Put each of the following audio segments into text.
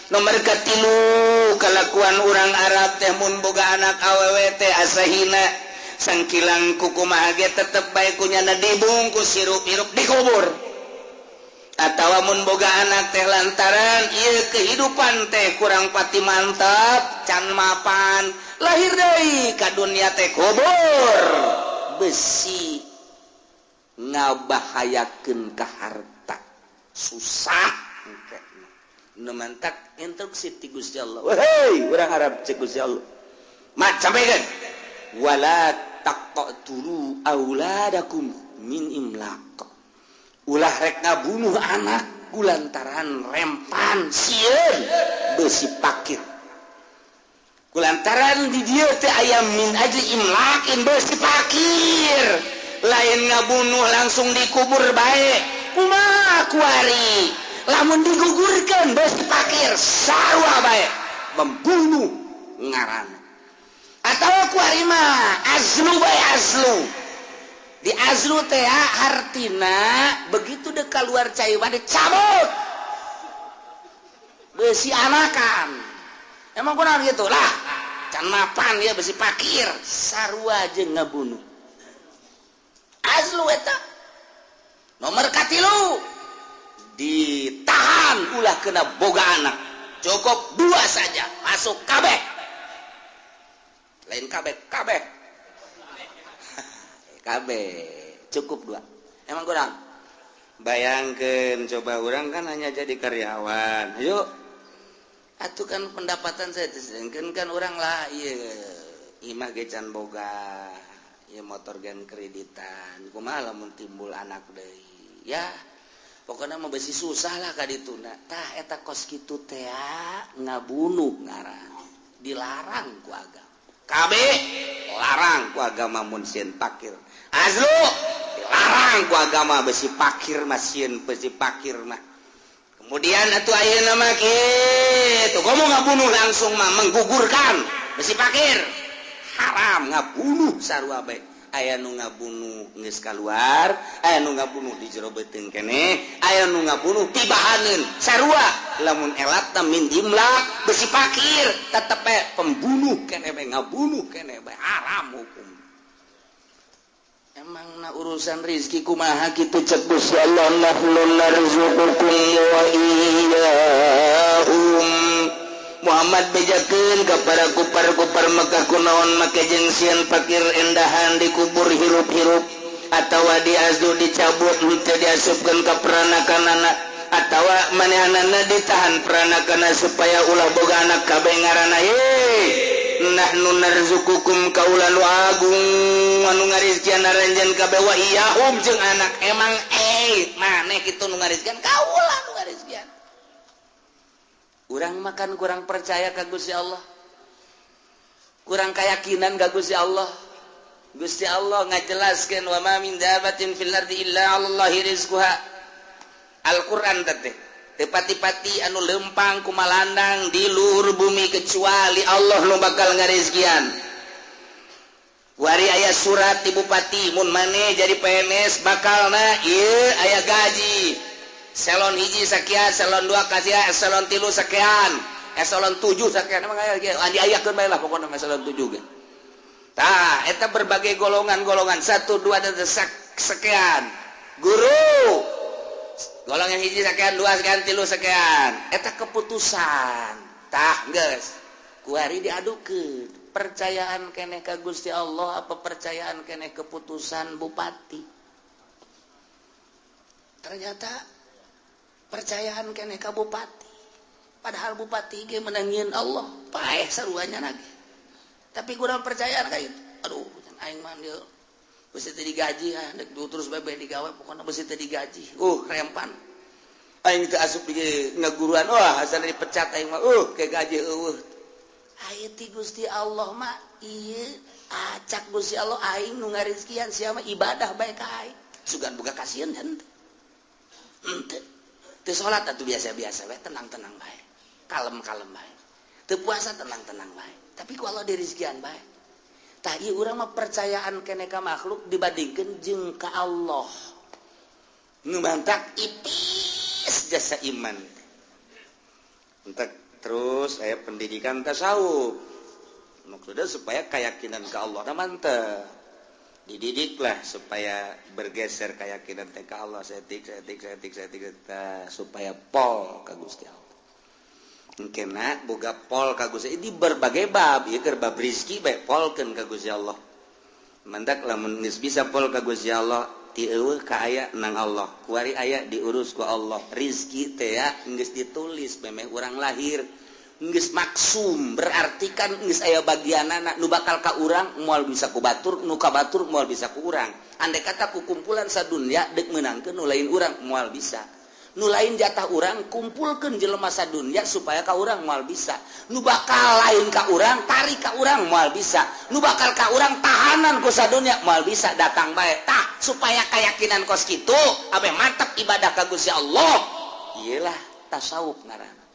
Nomor katilu, kalakuan urang Arab teh mun boga anak awewe teh asa hina. Sangkilang kukumaha ge tetep bae kunyana dibungkus hirup-hirup, dikubur. Atawa mun boga anak teh lantaran ieu kehidupan teh kurang pati mantap, can mapan, lahir deui ka dunia teh kubur, besi ngabahayakeun ka harta, susah. Nu mantak instruksi ti Gusti Allah, "Wahai urang Arab," cek Gusti Allah, "mat sampaikan, wala taqtulu auladakum min imlaq." Ulah rek ngabunuh anak kulantaran rempan, sieun, besi pakir. Kulantaran di dieu teh aya min ajli imlaqin, besi pakir. Lain ngabunuh langsung dikubur bae. Kumaha kuari lamun digugurkan besi pakir, sarua bae membunuh ngaran. Atau kuari mah azlu bae, azlu. Di azlu teh hartina begitu dek keluar cai dicabut besi anakan. Emang kurang gitu lah, can mapan dia, besi pakir, sarua jeung ngabunuh azlu eta. Nomor katilu, ditahan ulah kena boga anak, cukup dua saja, masuk kabeh. Lain kabeh kabeh kabeh, cukup dua. Emang kurang? Bayangkan coba, orang kan hanya jadi karyawan. Ayo atuh, kan pendapatan saya sedangkan kan orang lah, iya, imah ge can boga ya, motor gen kreditan. Kumaha lamun timbul anak deui? Ya pokoknya mau besi susah lah kadituna. Tah, eta kos kitu teh ngabunuh ngaran, dilarang ku agama. KB larang ku agama mun sieun pakir. Azlu dilarang ku agama, besi pakir mah, sieun besi pakir mah. Kemudian atuh ayeuna mah kitu, komo ngabunuh langsung mah menggugurkan besi pakir, haram. Ngabunuh sarua bae. Aya nu ngabunuh geus kaluar, aya nu ngabunuh di jero beuteung keneh, aya nu ngabunuh tibahaneun, sarua. Lamun elatna min imlaq, besi pakir, tetep bae pembunuh keneh bae, ngabunuh keneh bae, haram hukum. Emang na urusan rizki kumaha kitu? Cek Gusti Allah, nahnu narzuqukum wa iyyahum. Muhammad, bejakeun ka para kupar-kupar Mekah, kunaon make jeung sieun pakir endahan dikubur hirup-hirup atawa diazlu, dicabut, henteu diasupkeun ka peranakanana, atawa manehanana ditahan peranakana supaya ulah boga anak kabeh ngaranna? Ye, nahnu narzuqukum, kaula nu agung anu ngarizkian aranjeun kabeh, wa iyyahum jeung anak. Emang maneh kitu nu ngarizkian? Kaula nu ngarizkian. Urang makan kurang percaya ka Gusti Allah, kurang keyakinan ka Gusti Allah. Gusti Allah ngajelaskeun, wa ma min dabatin fil ardi illa 'alallahi rizquha. Al-Qur'an teh. Teu pati-pati anu lempang kumalandang di luhur bumi kecuali Allah nu bakal ngarizkian. Wari aya surat di bupati, mun maneh jadi PNS bakalna ieu aya gaji. Eselon 1 sakian, eselon 2 sakian, eselon 3 sakian, eselon 7 sakian. Emang aya ge diayakeun bae lah pokokna eselon 7 ge. Tah, eta berbagai golongan-golongan, 1 2 dan sekian. Guru golongan 1 sekian, 2 sekian, 3 sekian. Eta keputusan. Tah, geus. Kuari diadukeun. Percayaan keneh ka Gusti Allah apa percayaan keneh keputusan bupati? Ternyata percayaan keneh ka bupati. Padahal bupati ge menangin Allah, paeh saruanya lagi. Tapi kurang percayaan kayak itu. Aduh, aing mah dia besi teu digaji, ah terus bae digawe, pokoknya besi teu digaji. Rempan. Aing teu asup di ngaguruan, wah, asal dipecat aing mah, kayak gaji eueuh. Aya ti Gusti Allah mah ieu, acak Gusti Allah, aing nu ngarizkian, sia mah ibadah bae ka aing. Sugan boga kasieun henteu. Henteu. Teu salat atuh biasa-biasa bae, tenang-tenang bae. Kalem-kalem bae. Teu puasa, tenang-tenang bae. Tapi ku Allah dirizkian bae. Tah, ieu urang mah percayaan keneh ka makhluk dibandingkeun jeung ka Allah. Nu mantak ipis jasa iman. Entak. Terus aya pendidikan tasawuf. Maksudnya supaya keyakinan ke Allah na mantep. Dididiklah supaya bergeser keyakinan teh ka Allah setik setik setik setik supaya pol ka Gusti Allah. Engkena boga pol ka Gusti di berbagai bab, ieu keur bab rezeki bae polkeun ka Gusti Allah. Mantak lamun geus bisa pol ka Gusti Allah, ti eueuh ka aya nang Allah, kuari aya diurus ku Allah. Rizki teh ya geus ditulis memeh urang lahir. Geus maksum berarti kan geus aya bagianana nu bakal ka urang moal bisa ku batur, nu ka batur moal bisa ku urang. Andai kata ku kumpulan sadunya deuk meunangkeun nu lain urang moal bisa. Nu lain jatah urang kumpulkeun jelema sadunya supaya ka urang moal bisa. Nu bakal lain ka urang tarik ka urang moal bisa. Nu bakal ka urang tahanan ku sadunya moal bisa datang bae. Tah supaya keyakinan kos kitu abe mantep ibadah ka Gusti Allah. Iyalah tasawuf ngaranna.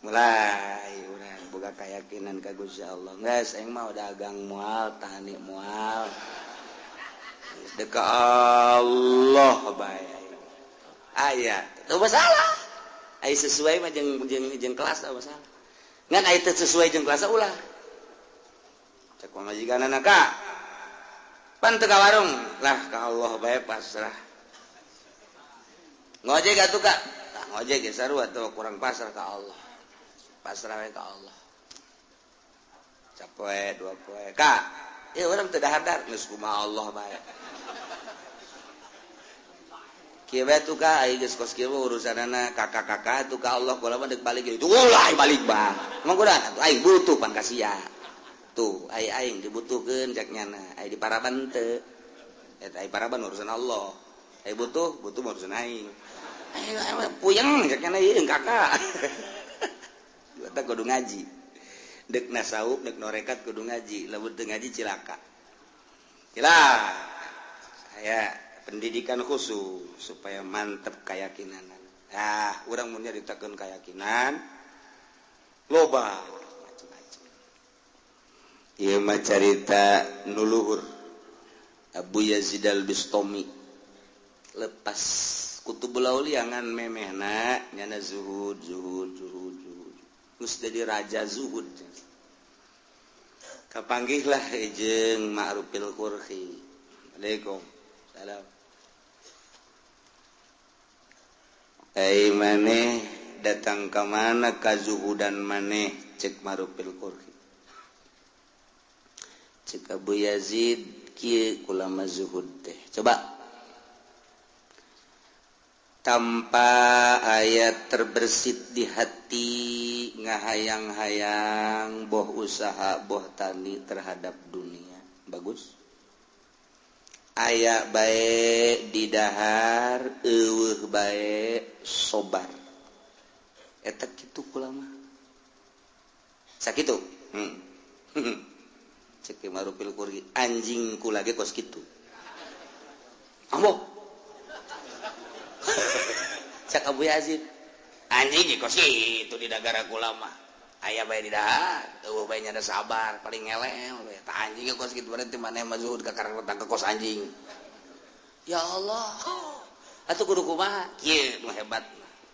Mulai urang boga keyakinan ka Gusti Allah. Geus aing mah dagang moal, tani moal. Geus deuk ka Allah bae. Aya, teu masalah. Aya sesuai mah jeung jeung jeung kelas teu masalah. Ngan aya teu sesuai jeung kelas ulah. Cek pamajikanana ka. Pan teu ka warung, lah ka Allah bae pasrah. Ngojek atuh ka? Tah ngojek ge sarua tuh kurang pasrah ka Allah. Pasrah we ka Allah. Capoe dua poe ka. Ieu urang teu dahar-dahar geus kumaha Allah bae. Kieu bae tuh ka ai geus kos kieu urusanana kakak-kakak tuh ka Allah kula mah deuk balik itu ulah balik bah. Emang kuda atuh aing butuh pan ka sia. Tuh ai aing dibutuhkeun cek nyana, ai di paraban teu. Eta ai paraban urusan Allah. Ai butuh, butuh urusan aing. Aing puyeng cek nyana ieu kakak. Eta kudu ngaji. Deuk nasawuf, deuk norekat kudu ngaji, lamun teu ngaji cilaka. Cilaka. Saya pendidikan khusus supaya mantep keyakinan. Nah, urang mun nyaritakeun keyakinan loba macam-macam. Ieu mah carita nu luhur. Abu Yazid Al-Bistami lepas Kutubul Aulia ngan memehna nyana zuhud zuhud zuhud zuhud. Geus jadi raja zuhud. Kapanggihlah jeung Ma'rufil Qurhi. Waalaikum salam. Ai maneh datang ka mana kazuhudan maneh cek Ma'rufil Qurhi. Cek Abu Yazid kieu kulama zuhud teh. Coba tanpa ayat terbersit di hati ngahayang-hayang boh usaha boh tani terhadap dunia. Bagus. Aya bae didahar eueuh bae sobar. Eta kitu kulama. Sakitu. Cek Ma'rufil Qurhi anjing kula ge kos kitu. Ambo. Cek Abu Yazid anjing ge kos kitu di dagara kula mah. Aya bae didahar, eueuh bae nyada sabar, paling ngelel we. Tah anjing ge kos kitu berarti maneh mah zuhud ka karena ka kos anjing. Ya Allah. Atuh kudu kumaha? Kieu nu hebat.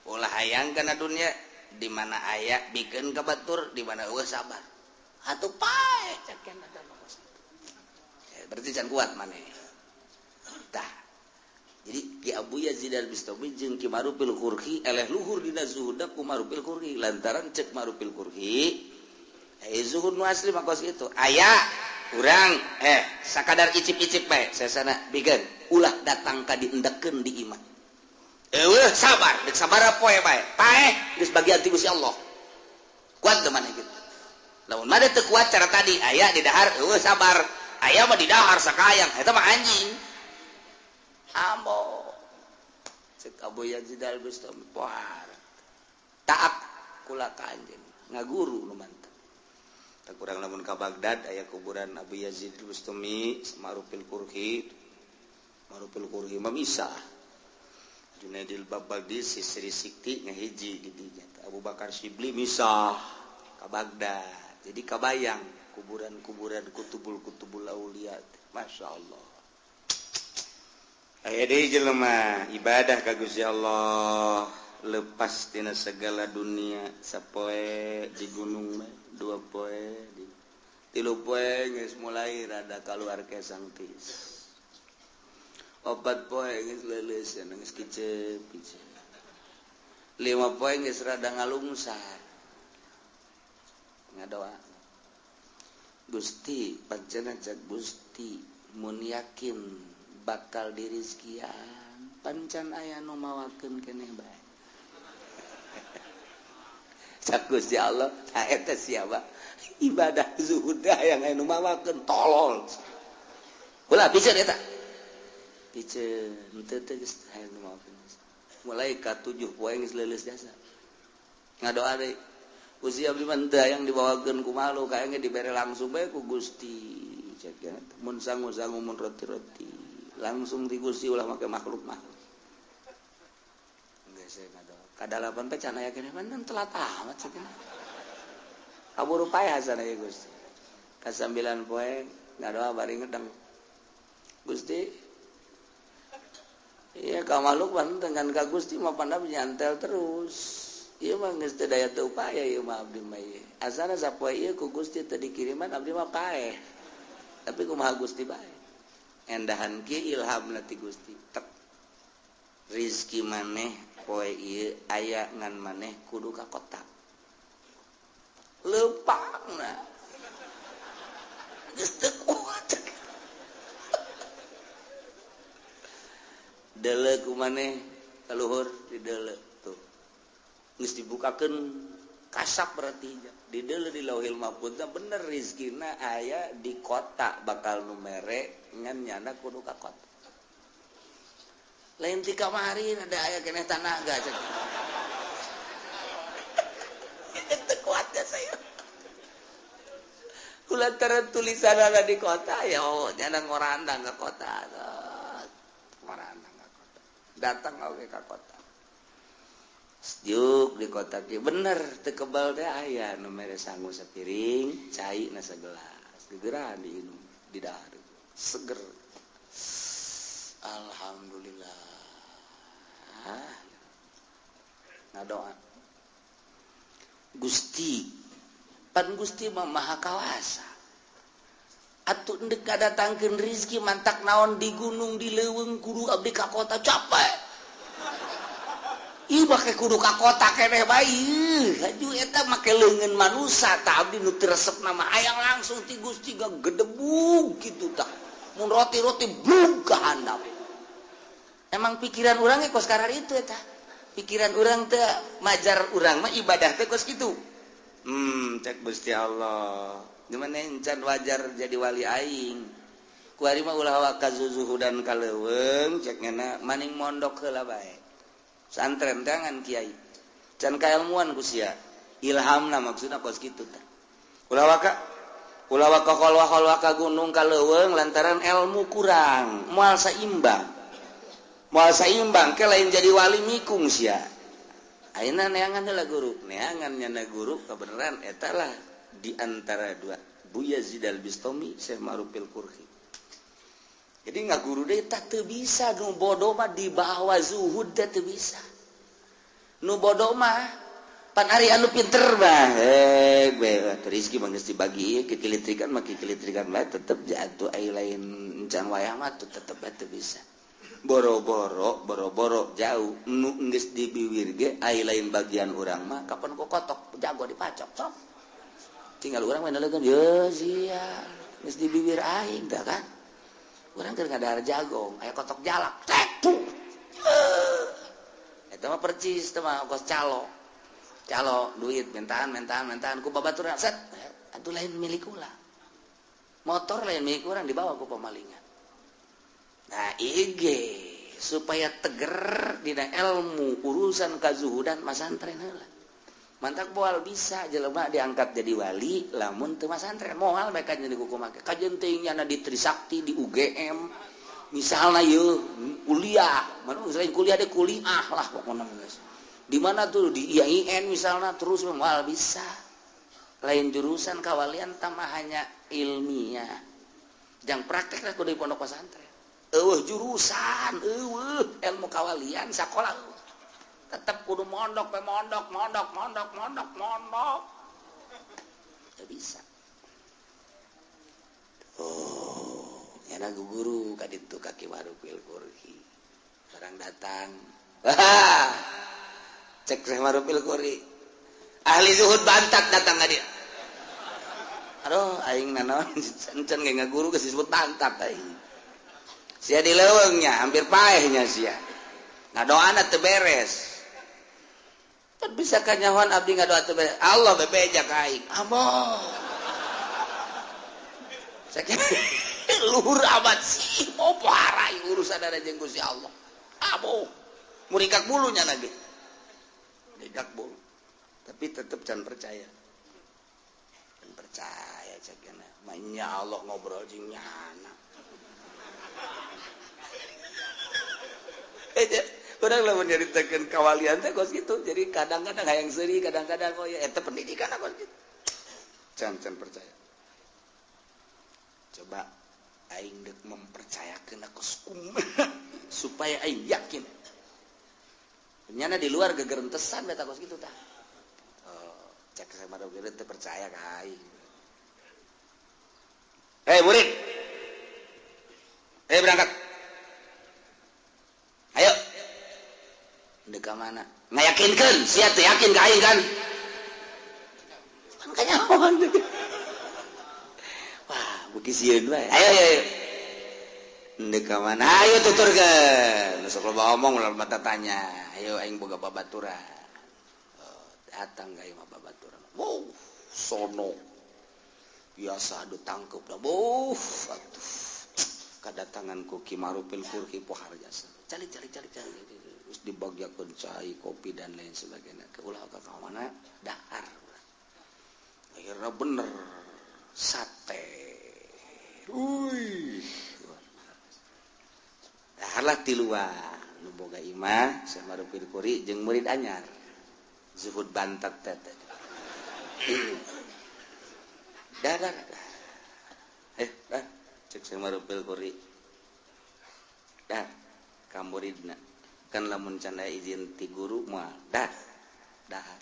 Ulah hayang kana dunya di mana aya bikeun ka batur, di mana eueuh sabar. Atuh pae cek kana kos kitu. Berarti can kuat maneh. Tah. Jadi Ki Abu Yazid Al-Bistami jeung Ki Ma'rufil Qurhi eleh luhur dina zuhudna ku Ma'rufil Qurhi lantaran cek Ma'rufil Qurhi zuhud nu asli mah kos kitu. Aya urang sakadar icip-icip bae sesana bikeun ulah datang ka diendekeun di imah. Eueuh sabar, deuk sabaraha poe bae. Paeh geus bagian ti Gusti Allah. Kuat teu maneh kitu. Lamun mah teu kuat cara tadi aya di dahar eueuh sabar. Aya mah di dahar sakayang eta mah anjing. Ambo cek Abu Yazid Al-Bistami poar taat kula ka anjeun ngaguru nu mantep. Tak kurang lamun ka Baghdad aya kuburan Abu Yazid Al-Bistami Ma'rufil Qurhi. Ma'rufil Qurhi mah misah. Junaidil Baghdadi Sri Sikti ngahiji di dinya. Abu Bakar Shibli misah ka Baghdad. Jadi kabayang kuburan-kuburan kutubul-kutubul aulia. Masya Allah. Aya deui jelema ibadah ka Gusti Allah. Lepas tina segala dunia sapoe di gunung dua poe di tilu poe geus mulai rada kaluar kesang tis opat poe geus leuleus geus kicep kicep lima poe geus rada ngalungsar ngadoa Gusti pancena cek Gusti mun yakin bakal dirizkian pancan aya nu mawakeun keneh bae. Cak Gusti Allah tah eta siapa ibadah zuhudah yang anu mawakeun tolol ulah piceun eta piceun henteu teh geus aya nu mawakeun mulai ka 7 poe geus leuleus jasa ngadoa deui Gusti abdi mah henteu hayang dibawakeun ku malu kaengge dibere langsung bae ku Gusti cek mun sangu-sangu mun roti-roti langsung di Gusti ulah make makhluk mah geus ngadoa kadalapan teh can aya keneh mah telat amat cenah kaburu paeh sana ya Gusti ka 9 poe ngadoa bari ngedeng Gusti iya ka makhluk mah dengan ka Gusti mah pandam nyantel terus ieu mah geus teu daya teu upaya ieu mah abdi mah ieu asana sapoe ieu ku Gusti teu dikiriman abdi mah paeh tapi kumaha Gusti bae endahan kieu ilhamna ti Gusti tek rizki maneh poe ieu aya ngan maneh kudu ka kota leumpangna geus teu kuat deuleu ku maneh ka luhur di deuleu tuh geus dibukakeun kasap berarti di deuleu di Lauhil Mahfuz bener rizkina aya di kota bakal nu mere ngan nyana kudu ka kota lain ti kamari ada aya keneh tanaga cek teu kuat ya saya kulantaran tulisan ada di kota ya oh nyana ngorandang ke kota ngorandang ke kota datang oge ka kota sejuk di kota kieu bener teu kebal teh aya nu mere sangu sapiring cai na sagelas gegeran diinum di dahar seger alhamdulillah ngadoa Gusti pan Gusti mah maha kawasa atuh endek ngadatangkeun rizki mantak naon di gunung di leuweung kudu abdi ka kota capek ieu make kudu ka kota keneh bae haju eta make leungeun manusa tah abdi nu teu resep nama hayang langsung ti Gusti gagedebug kitu tah mun roti-roti blug ka handap. Emang pikiran urang ge kos karar itu eta. Pikiran urang teh majar urang mah ibadah teh kos kitu. Cek Gusti Allah. Gimana encan wajar jadi wali aing. Kuari mah ulah waka zuzuhudan ka leuweung cek ngena maning mondok heula bae. Santren tangan kiai. Can kailmuan ku sia. Ilhamna maksudna kos kitu tah. Ulah waka kholwa-kholwa ka gunung ka leuweung lantaran ilmu kurang, moal saimbang. Moal saimbang ke lain jadi wali mikung sia. Ayeuna neangan heula guru, neangan nyana guru kebenaran eta lah di antara dua Bu Yazid Al-Bistami Syekh Ma'rufil Qurhi. Jadi ngaguru deui tah teu bisa nu bodoh mah dibawa zuhud teh teu bisa. Nu bodoh mah pan ari anu pinter mah hek rezeki mah geus dibagi kikilitrikan mah kikilitrikan bae tetep jatuh ai lain encan wayah mah tetep bae teu bisa. Boro-boro boro-boro jauh nu geus dibiwir ge ai lain bagian urang mah kapan ku kotok jago dipacok sok. Tinggal urang mah nelegeun ye sia geus dibibir aing tah kan. Urang keur ngadahar jagong aya kotok jalak tek puh. Eta mah percis teh mah kos calo. Calo duit mentaan ku babaturan set atuh lain milik ulah. Motor lain milik urang dibawa ku pemalingan. Nah IG supaya teger dina ilmu urusan kazuhudan masantren heula. Mantak moal bisa jelema diangkat jadi wali lamun teu masantren moal bae kan jadi kukumake. Kajeun teuing nyana di Trisakti di UGM misalna yeuh kuliah, mana selain kuliah deh kuliah lah pokona geus. Di mana tuh di IAIN misalna terus moal bisa. Lain jurusan kawalian tamah hanya ilmiah. Jang praktek lah kudu di pondok pesantren. Eueuh jurusan, eueuh ilmu kawalian sakola. Tetep kudu mondok pe mondok mondok mondok mondok mondok. Teu bisa. Oh, nyana guru ka ditu ka Ki Marufil Qurhi. Barang datang. Wah. Cek Syekh Marufil Qurhi. Ahli zuhud bantat datang ka dia. Aduh, aing nanaon encan ge ngaguru geus disebut bantat aing. Sia di leuweungnya, hampir paehnya sia. Nah doana teu beres. Pan bisa kanyahoan abdi ngadoa teu beres. Allah bebeja ka aing. Amoh. Sakitu luhur amat sih. Oh parah urusan ada jeung Gusti Allah. Amoh. Muringkak bulunya lagi. Muringkak bulu. Tapi tetep can percaya. Can percaya cekna. Manya Allah ngobrol jeung nyana. Orang lamun nyaritakeun kawalian teh kos kitu. Jadi kadang-kadang hayang seuri, kadang-kadang oh ya eta pendidikan kos kitu. Can percaya. Coba aing deuk mempercayakeun kos kumaha supaya aing yakin. Nyana di luar gegerentesan eta kos kitu tah. Oh, cek sama dogeur teu percaya ka aing. Hei murid. Hei berangkat. Ayo. Dek ka mana? Ngayakinkeun, sia teu yakin ka aing kan? Pan kanyahoan. Wah, beuki sieun wae. Ayo ayo ayo. Dek ka mana? Ayo tuturkeun. Sok loba omong loba tanya. Ayo aing boga babaturan. Oh, datang ka imah babaturan. Wow, sono. Biasa adu tangkeup dah. Wuh, atuh. Kedatangan ku Ki Marufil Qurhi pohar jasa. Cari cari cari cari. Terus dibagiakeun cai, kopi dan lain sebagainya. Ke ulah ka mana dahar. Akhirnya bener sate. Uih. Daharlah tiluan nu boga imah Syekh Marufil Qurhi jeung murid anyar. Zuhud bantat teh. Dah dah. Dah cek Syekh Marufil Qurhi. Dah ka muridna. Kan lamun can aya izin ti guru moal dah dahar.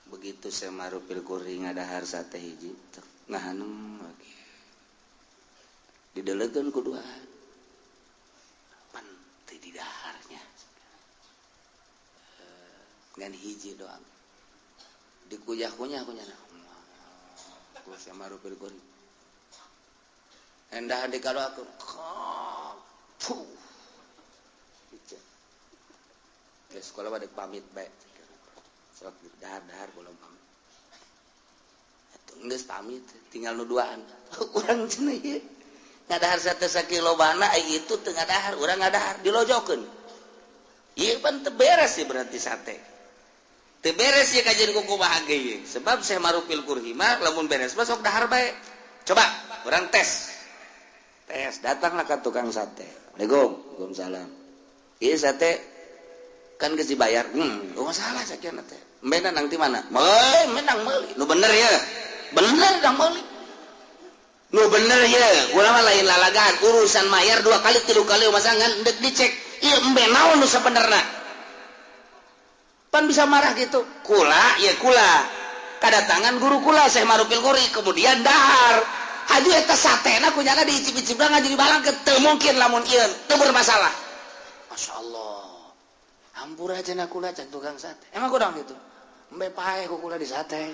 Begitu Syekh Marufil Qurhi ngadahar sate hiji ngahanung lagi. Didelekeun ku duaan. Pan teu didaharnya. Ngan hiji doang. Dikuyah-kunyah kunyana. Ku Syekh Marufil Qurhi. Endah dikadoakeun. Puh. Ke sekolah pada pamit bae. Sok dahar-dahar belum pamit. Atuh geus pamit, tinggal nu duaan. Urang cenah ieu. Ngadahar sate sakilo bana ai itu teu ngadahar, urang ngadahar dilojokeun. Ieu pan teu beres sih berarti sate. Teu beres ieu kajian ku kumaha ge ieu. Sebab Syekh Marufil Qurhi mah lamun beres mah sok dahar bae. Coba urang tes. Tes, datanglah ke tukang sate. Assalamualaikum, waalaikumsalam. Ieu sate kan geus dibayar. Oh masalah sakieu teh. Embe nang ti mana? Meuli, menang meuli. Nu bener ya. Bener dang meuli. Nu bener ya. Urang mah lain lalagaan, urusan mayar 2 kali 3 kali masa ngan deuk dicek. Ieu embe naon nu sabenerna? Pan bisa marah gitu. Kula ya kula. Kadatangan guru kula Syekh Marufil Qurhi kemudian dahar. Haju eta satena kunyana diicip-icip ngaji dibalangkeun teu mungkin lamun ieu teu bermasalah. Masyaallah. Hampura cenah kula cek tukang sate. Emang kurang gitu. Embe paeh ku kula di sate.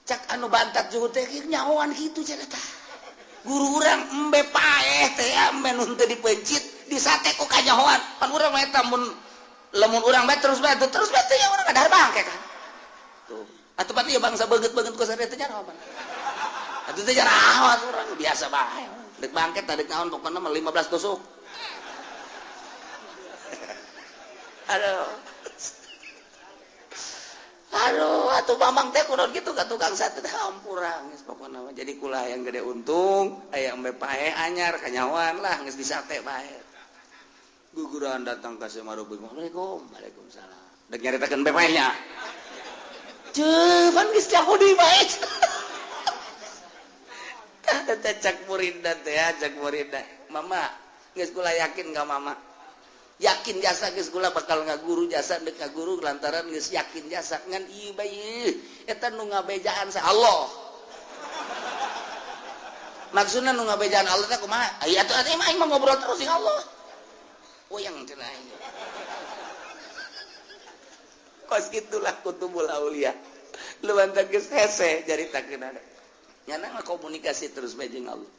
Cak anu bantat juga teh nyahoan kitu cenah tah. Guru urang embe paeh teh embe nu teu dipencit di sate ku kanyahoan. Pan urang mah eta mun lamun urang bae terus bae terus bae teh urang ngadahar bangke kan. Tuh. Atuh pan ieu bangsa beungeut-beungeut ku sate teh nyaho pan. Atuh teh nyaho urang biasa bae. Deuk bangke tah deuk naon pokona mah 15 tusuk. Aduh. Aduh, atuh mamang teh kunaon kitu ka tukang sate teh hampura geus pokona mah. Jadi kula yang gede untung, aya embe pae anyar kanyahoan lah geus di sate bae. Guguran datang ka Syekh Marufil. Assalamualaikum. Waalaikumsalam. Dek nyaritakeun embe paehnya. Ceuh, pan geus Yahudi bae. Tah teh cak muridna teh, cak muridna. Mama, geus kula yakin ka mama. Yakin jasa geus kula bakal ngaguru jasa deuk ngaguru lantaran geus yakin jasa ngan ieu bae eta nu ngabejaan sa Allah. Maksudna nu ngabejaan Allah teh kumaha? Aya atuh atuh aing mah ngobrol terus jeung Allah. Uyang cenah aing. Kos kitulah kutubul aulia. Lu bantak geus hese caritakeun ada. Nyana mah komunikasi terus bae jeung Allah.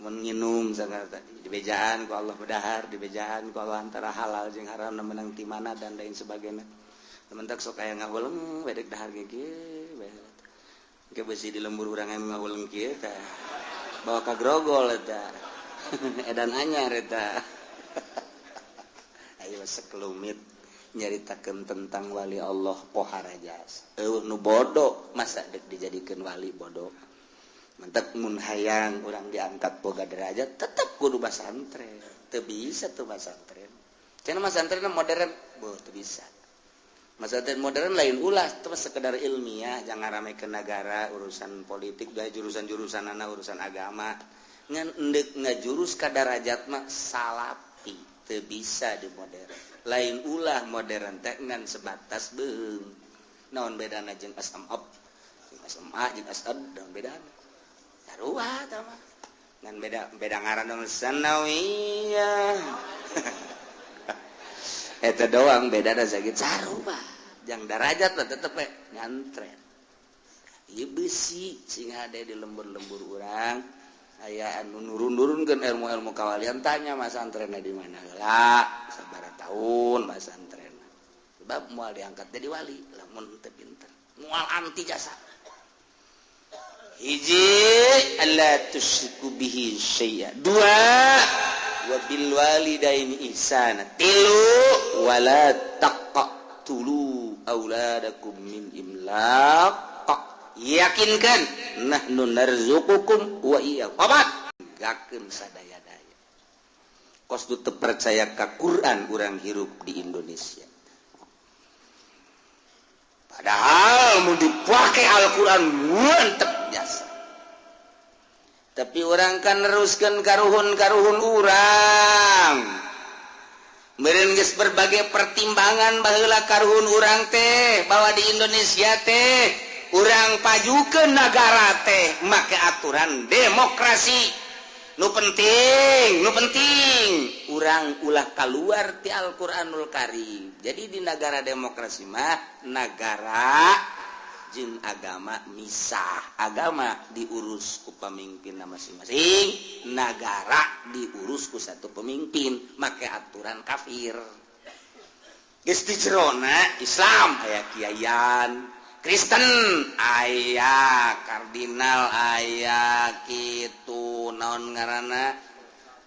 Menginum sangat tadi dibejaan ku Allah bedahar, dibejaan ku Allah antara halal jeung haram menang ti mana dan lain sebagainya. Temen tak sok aya ngahuleng bedek dahar ge kieu bae. Ke besi di lembur urang aya ngahuleng kieu tah. Bawa ka grogol eta. Edan anyar eta. Ayo sekelumit nyaritakeun tentang wali Allah pohara jasa. Eueuh nu bodoh masa deuk dijadikeun wali bodoh. Mentek mun hayang urang diangkat boga derajat tetep kudu basantren. Teu bisa tuh basantren. Cenah masantren modern, boh teu bisa. Masantren modern lain ulah teu sekedar ilmiah, jangan ramekeun negara, urusan politik, bae jurusan-jurusanana urusan agama. Ngan endek ngajurus ka darajat mah salapi, teu bisa di modern. Lain ulah modern teh ngan sebatas beung. Naon bedana jeung SMA, jeung SMA jeung SD naon bedana? Sarua tah mah. Ngan beda beda ngaran dong sanawiyah. Eta doang bedana sakit sarua. Jang darajat mah tetep we nyantren. Ieu besi sing hade di lembur-lembur urang aya anu nurun-nurunkeun ilmu-ilmu kawalian tanya masantrenna di mana heula sabaraha tahun masantrenna. Sebab moal diangkat jadi wali lamun teu pinter. Moal anti jasa. Hiji alla tusyriku bihi syai'a. Dua wa bil walidaini ihsana. Tilu wala taqtulu auladakum min imlaq. Yakinkan nahnu narzuqukum wa iyyakum. Opat gakeun sadaya-daya. Kos nu teu percaya ka Quran urang hirup di Indonesia. Padahal mun dipake Al-Quran mantep jasa. Tapi orang kan neruskeun karuhun-karuhun urang. Meureun geus berbagai pertimbangan baheula karuhun urang teh bahwa di Indonesia teh urang pajukeun nagara teh make aturan demokrasi. Nu penting urang ulah kaluar ti Al-Qur'anul Karim. Jadi di negara demokrasi mah nagara jeung agama misah. Agama diurus ku pemimpin masing-masing, nagara diurus ku satu pemimpin make aturan kafir. Geus di jerona Islam aya kiaian, Kristen aya kardinal aya kitu naon ngaranna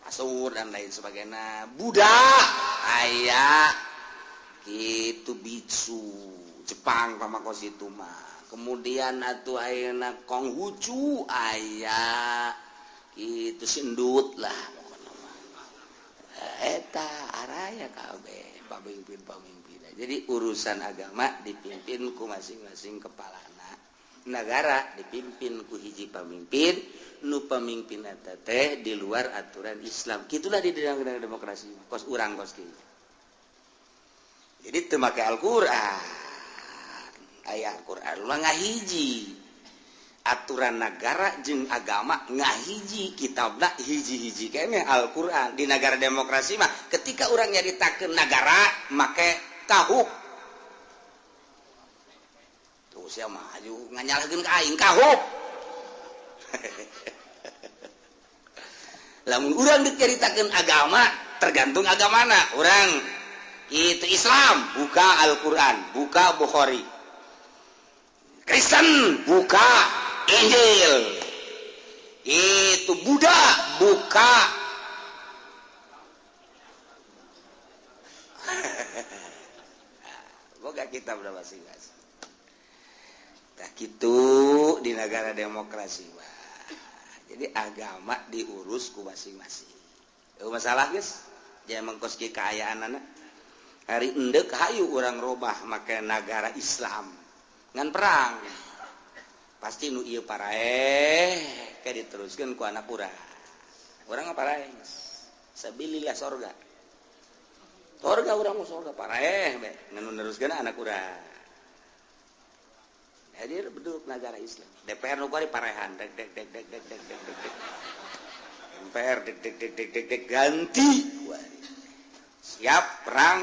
pasur dan lain sebagainya. Buddha aya kitu biksu Jepang pamakos itu mah. Kemudian atuh ayeuna Konghucu aya kitu sindut lah pokona mah. Eta araya kabeh pamimpin-pamimpin. Jadi urusan agama dipimpin ku masing-masing kepalana. Negara dipimpin ku hiji pamimpin, nu pamimpin eta teh di luar aturan Islam. Kitulah di dalam demokrasi kos urang kos kieu. Jadi teu make Al-Qur'an. Aya Al-Qur'an mah ngahiji. Aturan negara jeung agama ngahiji, kitabna hiji-hiji keneh Al-Qur'an. Di negara demokrasi mah ketika urang nyaritakeun nagara make kahuk. Tuh sia mah aju nganyalahkeun ka aing kahuk. Lamun urang diceritakeun agama tergantung agamana. Urang itu Islam buka Al-Qur'an, buka Bukhari. Kristen buka Injil. Itu Buddha buka boga kitab udah masing-masing. Tah kitu di negara demokrasi mah. Jadi agama diurus ku masing-masing. Eueuh masalah geus, jangan mengkos kieu kaayaanana. Hari endek hayu urang robah make nagara Islam. Ngan perang. Pasti nu ieu paraeh ke diteruskeun ku anak urang. Urang mah paraeh. Sabilillah sorga. Sorga urang mah sorga paraeh be ngan neruskeun anak urang. Jadi beduk negara Islam. DPR nu kuari parehan dek dek dek dek dek dek dek dek. MPR dek dek dek dek dek dek ganti kuari. Siap perang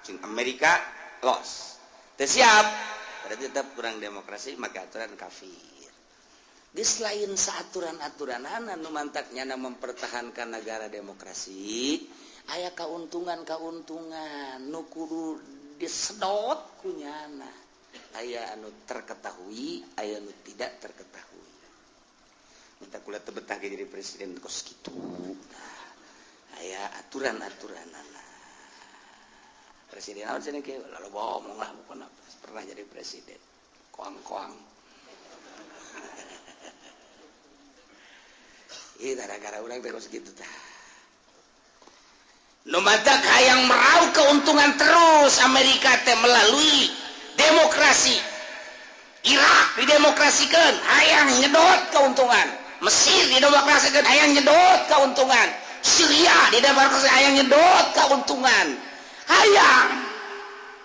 jeung Amerika los. Teu siap berarti tetap kurang demokrasi maka aturan kafir. Geus lain saaturan-aturanana nu mantak nyana mempertahankan negara demokrasi, aya kauntungan-kauntungan nu kudu disedot ku nyana. Aya anu terketahui, aya anu tidak terketahui. Minta kula teu betah ge jadi presiden kos kitu. Nah, aya aturan-aturanana. Presiden naon cenah kieu lalu ngomong lah bukan pernah jadi presiden. Koang-koang. Ih gara-gara urang teh kos kitu tah. Nu matak hayang meraup keuntungan terus Amerika teh melalui demokrasi. Irak didemokrasikan hayang nyedot keuntungan. Mesir didemokrasikan hayang nyedot keuntungan. Syria didemokrasikan hayang nyedot keuntungan. Hayang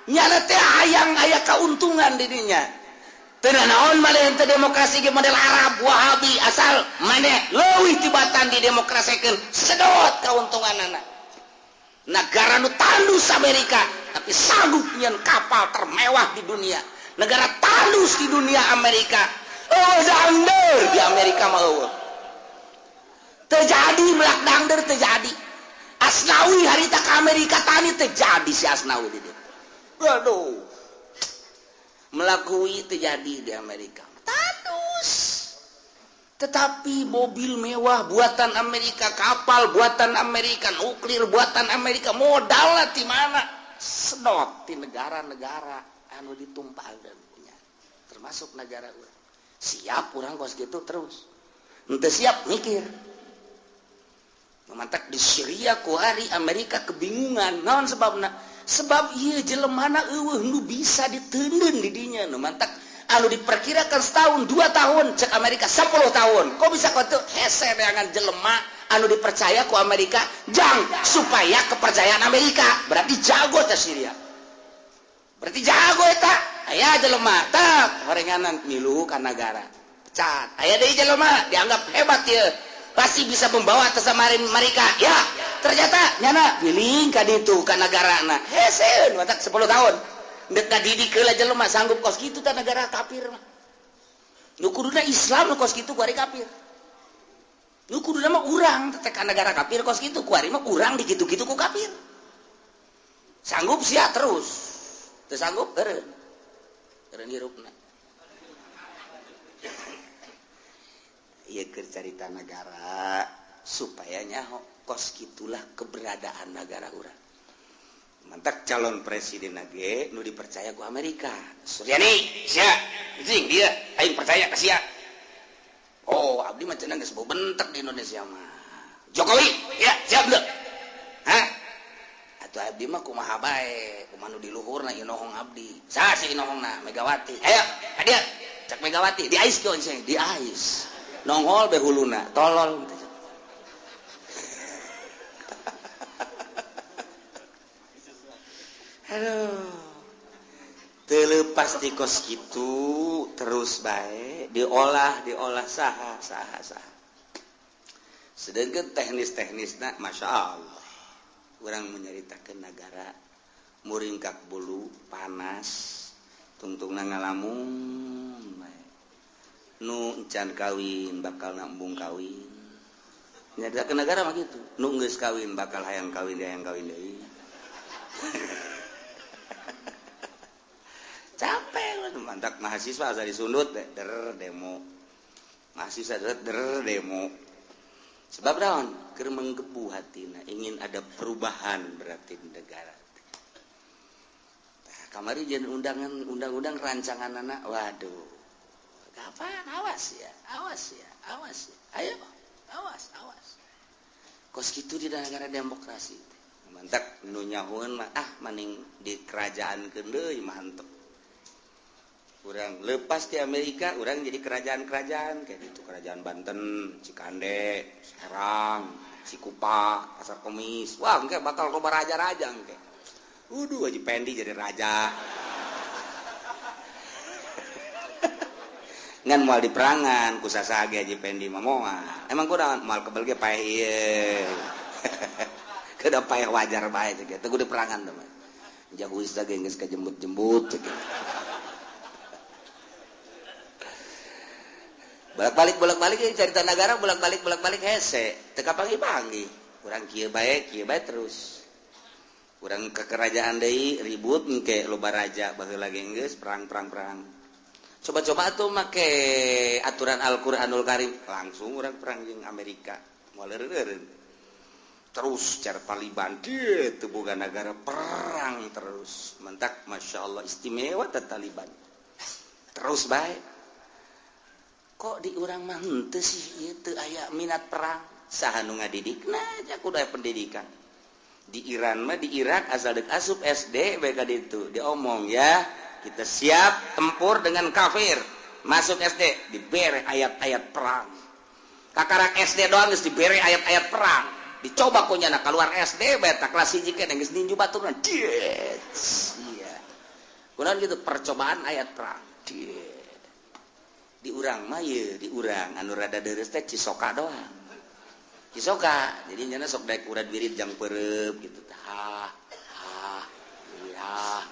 nyana teh hayang aya keuntungan di dinya. Teu naon maneh teu demokrasi ge model Arab Wahabi asal maneh leuwih tibatan didemokrasikeun sedot keuntunganana. Negara nu tandus Amerika tapi sanggup nyeun kapal termewah di dunia. Negara tandus di dunia Amerika. Oh dangder di Amerika mah eueuh. Teu jadi melak dangder teu jadi. Asnawi harita ka Amerika tani teu jadi si Asnawi di dieu. Aduh. Melakui terjadi di Amerika. Tandus. Tetapi mobil mewah buatan Amerika, kapal buatan Amerika, nuklir buatan Amerika, modalnya di mana? Sedot di negara-negara anu ditumpahkeun punya. Termasuk negara urang. Siap urang kos gitu terus. Henteu siap mikir. Mantak di Syria kuari Amerika kebingungan. Naon sebabna? Sebab ieu jelemana eueuh nu bisa diteundeun di dinya. Nu mantak anu diperkirakan setahun, 2 tahun, cek Amerika 10 tahun. Kok bisa kau tuh hese neangan jelema anu dipercaya ku Amerika jang supaya kepercayaan Amerika. Berarti jago teh Syria. Berarti jago eta. Aya jelema tak horenganan milu ka nagara. Pecat. Aya deui jelema dianggap hebat ieu. Pasti bisa membawa atas mereka. Ya, ternyata nyana giling ka ditu ka nagarana. Heseun matak 10 tahun. Deuk ngadidik heula jelema sanggup kos kitu tah negara kafir mah. Nu kuduna Islam nu kos kitu kuari kafir. Nu kuduna mah urang teh ka negara kafir kos kitu kuari mah urang dikitu-kitu ku kafir. Sanggup sia terus. Teu sanggup eureun. Eureun hirupna. Ieu keur carita negara supaya nyaho kos kitulah keberadaan negara urang. Mantak calon presiden ge nu dipercaya ku Amerika. Suryani, sia, jeung dia aing percaya ka sia. Oh, abdi mah cenah geus bentek di Indonesia mah. Jokowi, ya, siap deuk. Hah? Atuh abdi mah kumaha bae, kumaha nu di luhurna inohong abdi. Saha sih inohongna? Megawati. Ayo, ka dieu. Cak Megawati, di ais kieu di ais. Nongol be huluna, tolol. Aduh. Teu lepas di kos kitu terus bae diolah saha saha saha. Sedangkan teknis-teknisna Masya Allah. Urang menyeritakeun negara muringkak bulu panas tungtungna ngalamun bae. Nu encan kawin bakal nambung kawin. Nyaritakeun negara mah kitu. Nu geus kawin bakal hayang kawin deui. Capek mantak mahasiswa asa disundut der demo. Mahasiswa der demo. Sebab naon? Keur menggebu hatina, ingin ada perubahan berarti di negara. Tah kamari jeung undangan undang-undang rancanganana, waduh. Kapan? Awas ya, awas ya, awas ya. Ayo, awas, awas. Kos kitu di negara demokrasi. Mantak nu nyahoeun mah ah maning di kerajaankeun deui mantep. Urang lepas di Amerika, urang jadi kerajaan-kerajaan kayak gitu, kerajaan Banten, Cikande, Serang, Cikupa, Pasar Kemis. Wah, engke bakal loba raja-raja engke. Uduh Haji Pendi jadi raja. Ngan moal diperangan ku sasage Haji Pendi mah moal. Emang kurang moal kebel ge paeh ieu. Kada paeh wajar bae teh teu kudu perangan teh mah. Jago ge geus kajembut-jembut gitu. Bolak-balik cerita negara bolak-balik hese teu kapanggih-panggih. Urang kieu bae terus. Urang ke kerajaan deui ribut engke loba raja baheula ge geus perang. Coba-coba atuh make aturan Al-Qur'anul Karim langsung urang perang jeung Amerika moal eureun. Terus cara Taliban teu boga nagara perang terus. Mentak masyaallah istimewa teh Taliban. Terus bae. Kok di urang mah henteu sih ieu teu aya minat perang. Saha nu ngadidikna aja kudu aya pendidikan. Di Iran mah di Irak asal deuk asup SD bae ka ditu diomong ya kita siap tempur dengan kafir. Masuk SD dibere ayat-ayat perang. Kakarak SD doang geus dibere ayat-ayat perang. Dicoba ku nyana keluar SD bae tak kelas 1 keneh geus ninju baturna. Iya. Kunaon gitu percobaan ayat perang. Di urang mah ye di urang anu rada deures teh Cisoka doang. Cisoka jadi nyana sok daek urad wirid jang pereup gitu tah. Ha ya.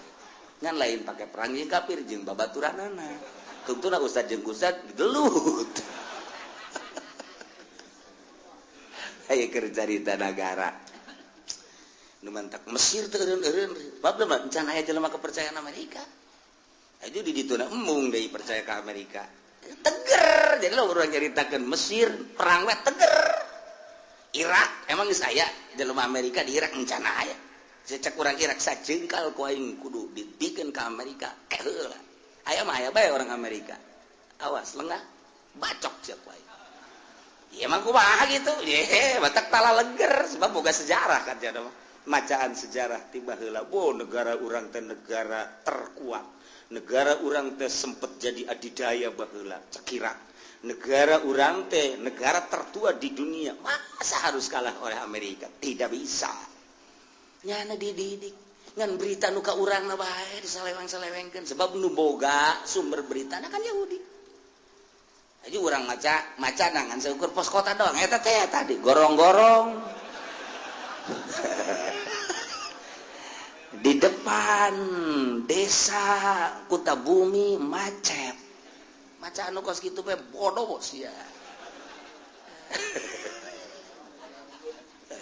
Ngan lain pake perang jeung kafir jeung babaturanana. Tungtuna ustad jeung ustad gelut. Aya keur carita nagara. Nu mantak Mesir teh eureun-eureun. Bab mah can aya jelema kepercayaan Amerika. Aju di dituna embung deui percaya ka Amerika. Teger jadi lo urang nyaritakeun Mesir perang we teger. Irak emang geus aya jelema Amerika di Irak encan aya. Cecek urang Irak sajengkal ku aing kudu dibikeun ka Amerika teh heula. Aya mah aya bae orang Amerika. Awas lengah bacok sia ku aing. Ya emang kumaha gitu. Ye batak tala leger sebab boga sejarah kan cenah mah. Macaan sejarah tiba heula bo negara urang teh negara terkuat. Negara urang teh sempet jadi adidaya baheula cekira. Negara urang teh negara tertua di dunia. Masa harus kalah oleh Amerika? Tidak bisa. Nyana dididik ngan berita nu ka urangna bae disaleweng-salewengkeun sebab nu boga sumber beritana kan Yahudi. Jadi urang maca ngan seukur pos kota doang eta teh tadi gorong-gorong. Di depan desa Kutabumi macet. Maca anu kos kitu bae bodoh sia.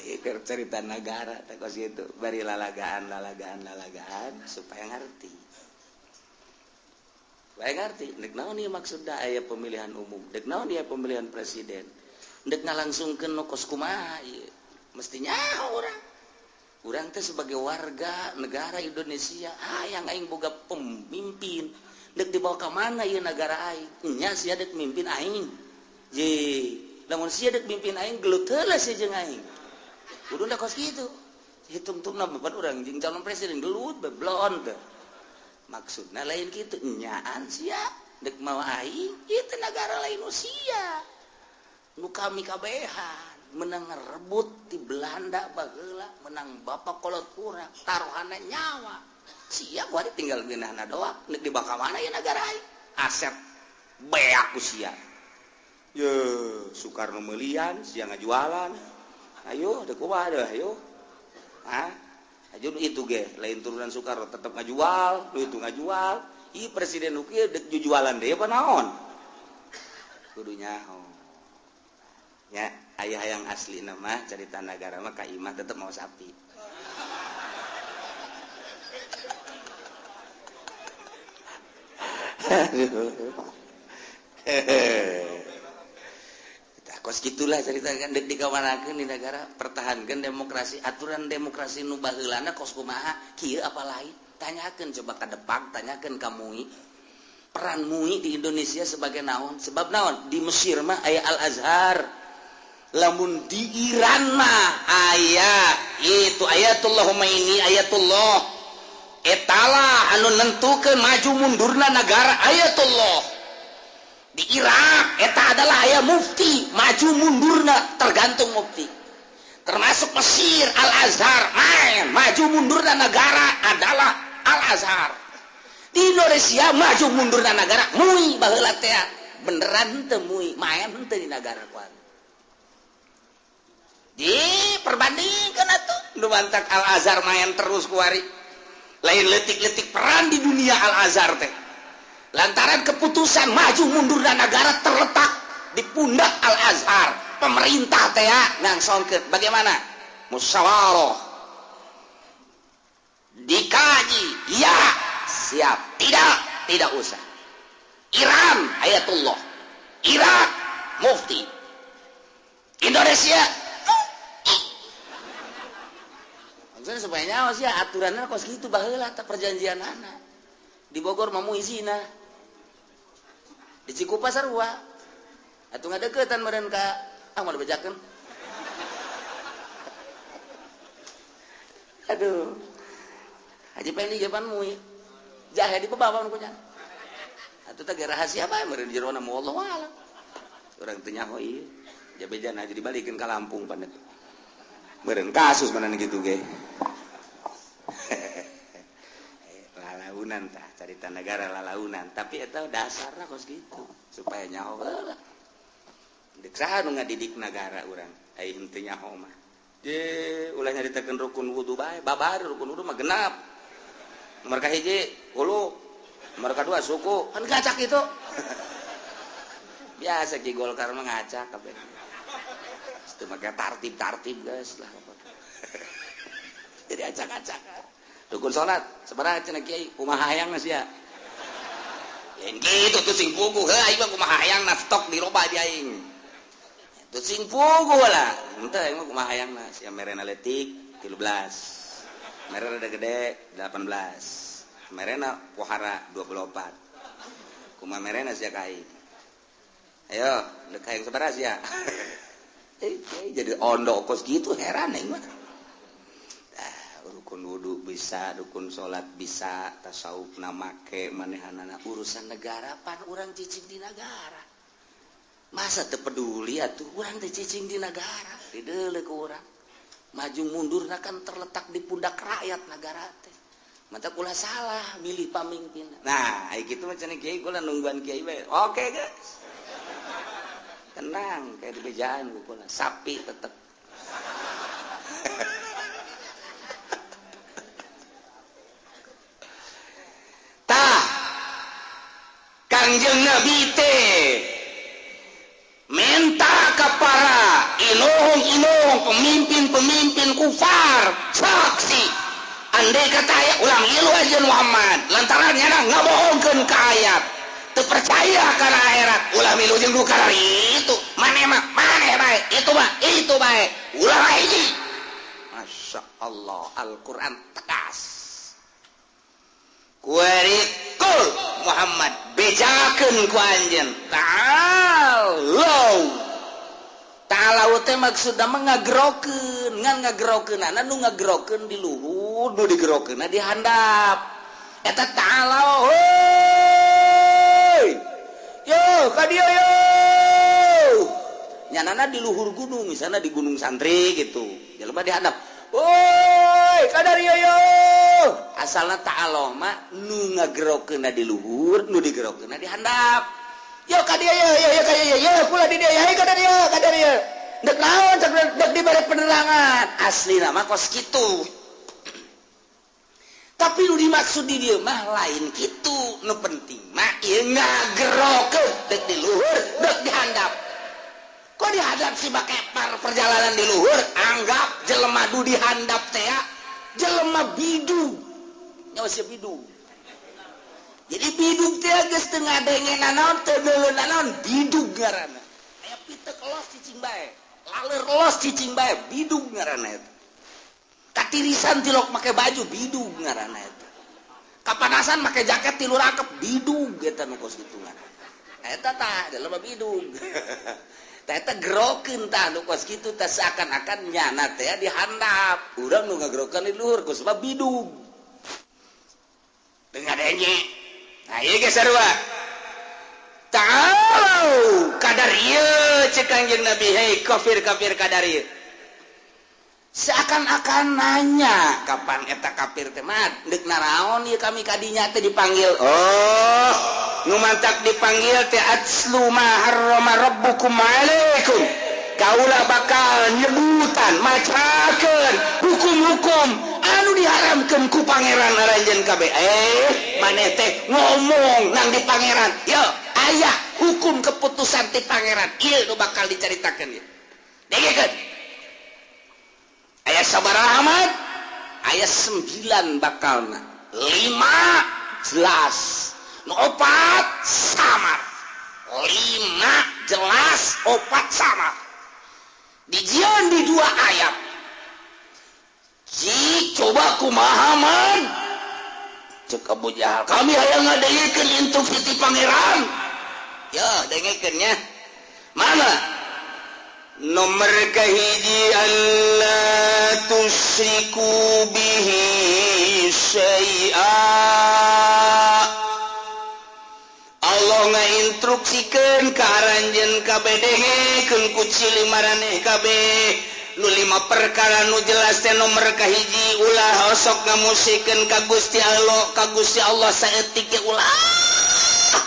Ieu cerita negara teh kos kitu, bari lalagaan supaya ngarti. Supaya ngarti, deuk naon ieu maksudna aya pemilihan umum, deuk naon ieu pemilihan presiden. Deuk ngalangsungkeun nu kos kumaha ieu. Mesti nyaho urang. Urang teh sebagai warga negara Indonesia, hayang aing boga pemimpin. Dek dibawa ka mana ieu negara aing? Nya sia dek mimpin aing. Ye, lamun sia dek mimpin aing gelut heula sia jeung aing. Kudu da kos kitu. Hitung-tungna bapak urang jeung calon presiden gelut beblon teh. Maksudna lain kitu, nyaan sia dek mawa aing, ieu teh nagara lain sia. Nu kami kabehan menang rebut di Belanda baheula, menang bapak kolot urang, taruhanna nyawa. Sia gua tinggal geunahna doang, nek dibawa ka mana ya nagara aing? Aset beak ku sia. Ye, Soekarno meulian, sia ngajualan. Ayo, dek kumaha deh, ayo. Hah? Ayo itu ge, lain turunan Soekarno tetep ngajual, nu itu ngajual. Ieu presiden nu kieu dek jujualan deui apa naon? Kudu nyaho. Ya, ayah yang asli nama cerita negara mah ka imah tetep mau sapi. Kos gitulah cerita kan dek dikamanakeun di negara pertahankeun demokrasi aturan demokrasi nu baheulana kos kumaha kieu apa lain tanyakeun coba ka Depak tanyakeun ka MUI peran MUI di Indonesia sebagai naon sebab naon di Mesir mah aya Al Azhar lamun di Iran mah aya itu Ayatullah Khomeini Ayatullah etala anu nentukeun maju mundurna negara Ayatullah. Di Irak eta adalah aya mufti, maju mundurna tergantung mufti. Termasuk Mesir, Al-Azhar main maju mundurna negara adalah Al-Azhar. Di Indonesia maju mundurna negara MUI baheula teh beneran teu MUI main henteu di negara kuat. Di perbandingkan atuh nu mantak Al-Azhar main terus kuari. Lain letik-letik peran di dunia Al-Azhar teh. Lantaran keputusan maju mundurna negara terletak di pundak Al-Azhar. Pemerintah teh ngangsongkeun bagaimana? Musyawarah. Dikaji, ya, siap. Tidak, tidak usah. Iran, Ayatullah. Irak, Mufti. Indonesia, maksudnya supaya nyawa sih aturannya kos gitu baheula teh perjanjian anak. Di Bogor mah muizina. Di Cikupa sarua. Atuh ngadeukeutan meureun ka ah mau dibejakeun. Aduh. Haji Pendi ge pan MUI. Jahe di pebawan ku nya. Atuh teh rahasia bae meureun jerona mu wallahu alam. Urang teu nyaho ieu. Jabejana aja dibalikeun ka Lampung pan. Meureun kasus mana gitu ge. Lalaunan tah carita negara lalaunan, tapi eta dasarna kos kitu supaya nyaho heula. Dek saha nu ngadidik nagara urang ai henteu nyaho mah. Je ulah nyaritakeun rukun wudu bae, babar rukun wudu mah genap. Nomor kahiji hulu, nomor kadua suku, kan ngacak itu. Biasa ki Golkar mah ngacak kabeh. Itu make tartib-tartib guys lah. Jadi acak-acak. Rukun salat sabaraha cenah kiai kumaha hayangna sia. Lain kitu tuh sing puguh heuh aing mah kumaha hayangna stok di loba di aing. Tuh sing puguh lah. Henteu aing mah kumaha hayangna sia merena leutik 13. Merena rada gede 18. Merena pohara 24. Kumaha merena sia ka aing. Ayo, deuk hayang sabaraha sia? Jadi ondo kos gitu heran aing mah. Rukun wudu bisa, rukun salat bisa, tasawufna make manehanana urusan negara pan urang cicing di negara. Masa teu peduli atuh urang teh cicing di negara, dideuleu ku urang. Maju mundurna kan terletak di pundak rakyat negara teh. Mata ulah salah milih pamimpin. Nah, ai kitu mah cenah kiai kula nungguan kiai bae. Oke, guys. Tenang, kayak di bejaan ku kula, sapi tetep. Tah Kangjeng Nabi teh minta ke para inuhung-inuhung pemimpin-pemimpin kufar saksi andai kata aya ulang ilu aja Muhammad lantaran nyana ngabohongkeun ka ayat teu percaya kana akhirat ulah milu jeung nu itu maneh mah maneh bae itu mah itu bae ulah hiji. Masya Allah, Al-Quran tegas. Kuarikul Muhammad bejakeun ku anjeun. Ta'alau. Ta'alau teh maksudna mah ngagerokeun, ngan ngagerokeunana nu ngagerokeun di luhur, nu digerokeunna di handap. Eta ta'alau. Hoi. Yo, ka dieu yo. Nyanana di luhur gunung, misalnya di Gunung Santri gitu. Jelema di handap. Woi, kadar yo yo. Asalna ta'ala mah nu ngagerokeunna di luhur, nu digerokeunna di handap. Yo ka dieu yo yo ka dieu yo kula di dieu hayu ka dieu ka dieu. Dek naon dek dibere penerangan. Aslina mah kos kitu. Tapi nu dimaksud di dieu mah lain kitu. Nu penting mah ieu ngagerokeun dek di luhur, dek di handap. Kok dihadap si bakepar perjalanan di luhur, anggap jelema du dihandap teh jelema bidug. Nyawa sia bidug. Jadi bidug teh geus teu ngadengeuna naon, teu neuleuna naon, bidug ngaranna. Aya pitek los cicing bae, laler los cicing bae, bidug ngaranna eta. Katirisan tilok make baju bidug ngaranna eta. Kapanasan make jaket tilu rakep bidug eta nu kos kitu ngaranna. Eta tah jelema bidug. Eta gerokeun tah nu kos kitu tah seakan-akan nyana teh dihandap. Urang nu ngagerokeun di luhur ku sebab bidug. Teu ngadenge. Nah ieu ge sarua. Ta'alau kadar ieu cek Kangjeng Nabi, hei kafir-kafir kadar ieu. Seakan-akan nanya kapan eta kafir teh mat deuk naraon ieu kami kadinya teh dipanggil. Oh, nu mantak dipanggil teh atslu ma harrama rabbukum alaikum. Kaula bakal nyebutan macakeun hukum-hukum anu diharamkeun ku pangeran aranjeun kabeh. Maneh teh ngomong nang di pangeran. Yo, aya hukum keputusan ti pangeran ieu nu bakal dicaritakeun ieu. Dengekeun. Aya sabaraha Ahmad? Aya 9 bakalna. 5 jelas. Nu 4 samar. 5 jelas, 4 samar. Dijieun di 2 ayat. Cik coba kumaha man? Cek Abu Jahal, kami hayang ngadengekeun instruksi ti pangeran. Yo, dengekeun nya. Mana? Nomor kahiji alla tusyriku bihi syai'a. Allah ngainstruksikeun ka aranjeun kabeh dengekeun ku cili maraneh kabeh nu 5 perkara nu jelas teh nomor kahiji ulah osok ngamusikeun ka Gusti Allah, ka Gusti Allah saeutik ge ulah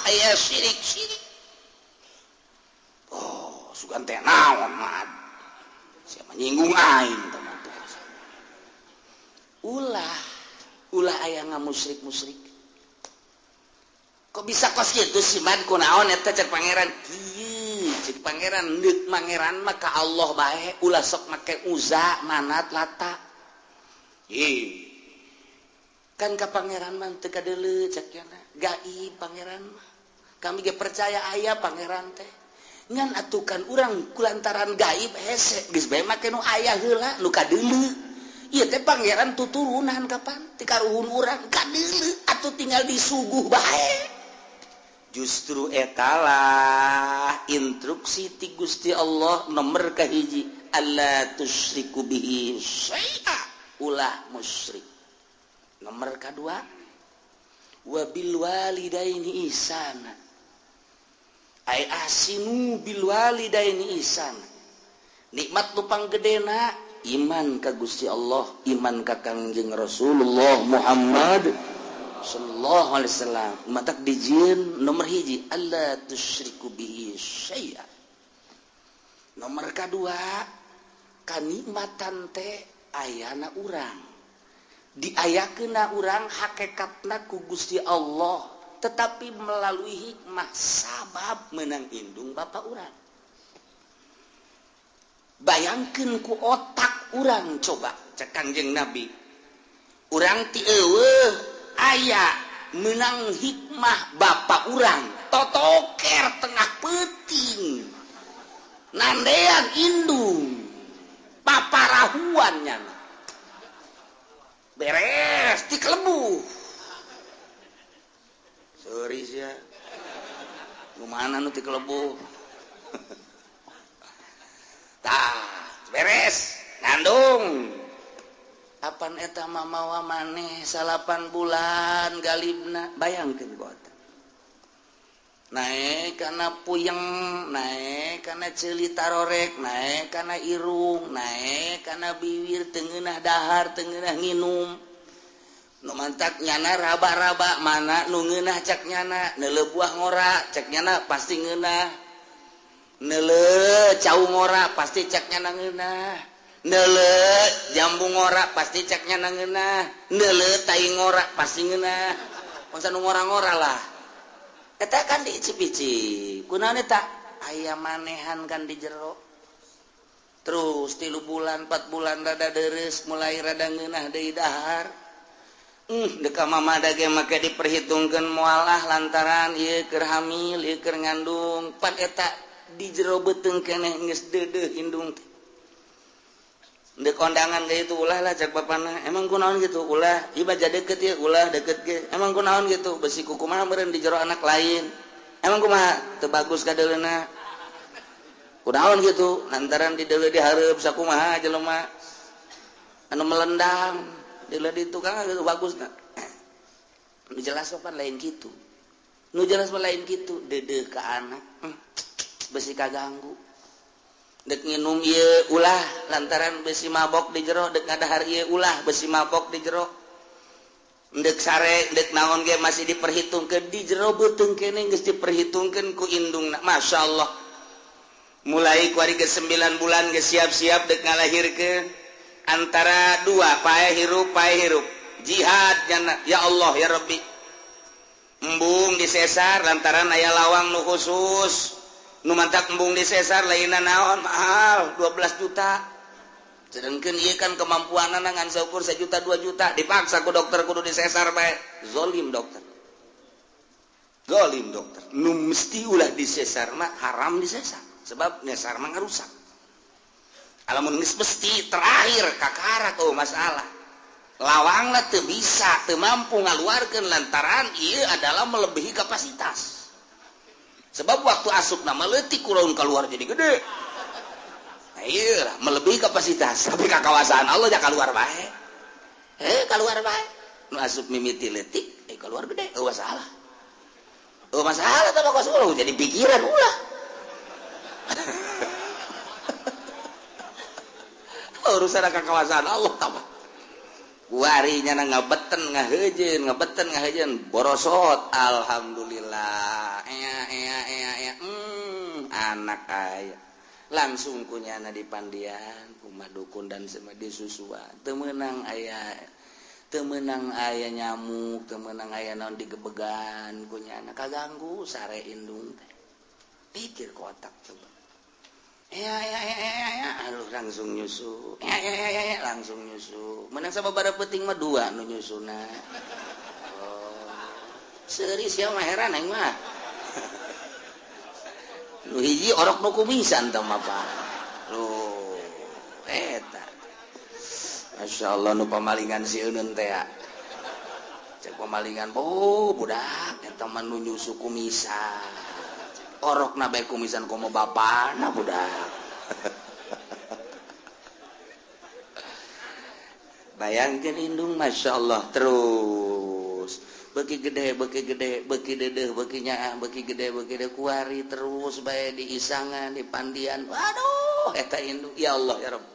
aya syirik-syirik. Oh, sugan teh naon mah. Siapa nyinggung aing teh mah. Ulah, ulah aya ngamusyrik-musyrik. Kok bisa kos kitu sih man kunaon eta cek pangeran? Kieu cek pangeran deuk mangeran mah ka Allah bae, ulah sok make Uza, Manat, Lata. Ih. Kan ka pangeran mah teu kadeuleu cek nya. Gaib pangeran mah. Kami ge percaya aya pangeran teh. Ngan atukan urang kulantaran gaib hese geus bae make nu aya heula nu kadeuleu. Ieu teh pangeran tuturunan kapan ti karuhun urang kadeuleu atuh tinggal disuguh bae. Justru etalah instruksi ti Gusti Allah nomor kahiji alla tusyriku bihi syai'a, ulah musyrik. Nomor kadua wa bil walidaini ihsana. Ai asinu bil walidaini ihsana. Nikmat nu panggedena iman ka Gusti Allah, iman ka Kangjeng Rasulullah Muhammad sallallahu alaihi wasallam. Matak dijieun nomor hiji alla tusyriku bihi syai'a. Nomor kadua kanikmatan teh ayana urang. Diayakeunna urang hakikatna ku Gusti Allah, tetapi melalui hikmah sabab menang indung bapa urang. Bayangkeun ku otak urang coba cek Kangjeng Nabi. Urang ti eueuh aya menang hikmah bapa urang totoker tengah peuting nandean indung paparahuan nyana beres ti kelebu. Sorry sia. Nu mana nu ti kelebu? Tah, beres ngandung. Apan eta mamawa maneh 8 bulan galibna, bayangkeun ku otak. Naek kana puyeng, naek kana ceuli tarorek, naek kana irung, naek kana biwir, teu ngeunah dahar, teu ngeunah nginum. Nu mantak nyana raba-raba mana nu ngeunah cak nyana, neuleuh buah ngora cak nyana pasti ngeunah. Neuleuh cau ngora pasti cak nyana ngeunah. Neuleuh jambu ngora pasti cak nyana ngeunah. Neuleuh tai ngora pasti ngeunah. Mangsa nu ngora-ngora lah. Eta kan diicip-icip. Kunaon eta? Aya manehan kan di jero. Terus 3 bulan 4 bulan rada deres mulai rada ngeunah deui dahar. Deka mama dage make diperhitungkeun moal ah lantaran ieu keur hamil, ieu keur ngandung. Pan eta di jero beuteung keneh geus deudeuh indung teh. Dek kondangan ge itu ulah lah cek bapana. Emang kunaon gitu ulah, ieu baja deket ieu ulah deket ge. Emang kunaon gitu besi kukumaha meureun di jero anak lain. Emang kumaha teu bagus kadeuleuna. Kunaon gitu lantaran di deuleu dihareup sakumaha jelema anu melendang. Deuleu di tukang gitu bagus na. Nu jelas sopan lain kitu. Nu jelas mah lain kitu deudeuh ka anak. Besi kaganggu. Dek nginum ieu ulah lantaran besi mabok di jero, dek ngadahar ieu ulah besi mabok di jero. Dek sare, dek naon ge masih diperhitungkeun di jero beuteung keneh geus diperhitungkeun ku indungna. Masya Allah. Mulai kuari ge 9 bulan ge siap-siap dek ngalahirkeun antara dua pae hirup pae hirup. Jihad nyana ya Allah ya Rabbi. Embung disesar lantaran aya lawang nu khusus. Nu mantak embung disesar lainna naon mahal 12 juta. Sedangkan ieu kan kemampuanana ngan saukur 1 juta 2 juta dipaksa ku dokter kudu disesar bae. Zolim dokter. Zolim dokter. Nu mesti ulah disesar mah haram disesar. Sebab nyesar mah ngarusak. Alamun geus mesti terakhir kakara tuh masalah. Lawangna teu bisa, teu mampu ngaluarkeun lantaran ieu adalah melebihi kapasitas. Sebab waktu asup nama leutik kurang keluar jadi gede. Nah, iya melebihi kapasitas. Tapi kakawasan Allah ja keluar bae. Keluar bae. Nu asup mimiti leutik, keluar gede. Eueuh masalah. Eueuh masalah tah kos ulah jadi pikiran ulah. Urusan kakawasan Allah tah. Kuari nyana ngabeten ngahejeun, ngabeten ngahejeun, borosot alhamdulillah. Ea ea ea ea. Anak aya. Langsung kunyana di pandian, kumah dukun dan semadi susuan. Teu meunang aya, teu meunang aya nyamuk, teu meunang aya naon digebegan kunyana kaganggu sare indung teh. Pikir kotak coba. Ya ya ya ya ya, aduh langsung nyusu. Ya ya ya ya, langsung nyusu. Menang sababaraha peuting mah dua nu nyusuna. Oh. Seuri sia mah heran aing mah. Nu hiji orok nu kumisan teh mah Pak. Loh, eta. Masyaallah nu pamalingan si eunun teh ya. Cek pamalingan, oh budak eta mah nu nyusu kumisan. Orok na bae kumisan komo bapana budak. Bayangkeun indung Masya Allah terus beuki gede beuki gede beuki dedeh beuki nyaah beuki gede beuki gede kuari terus bae di isangan di pandian. Waduh eta indung ya Allah ya Rabb.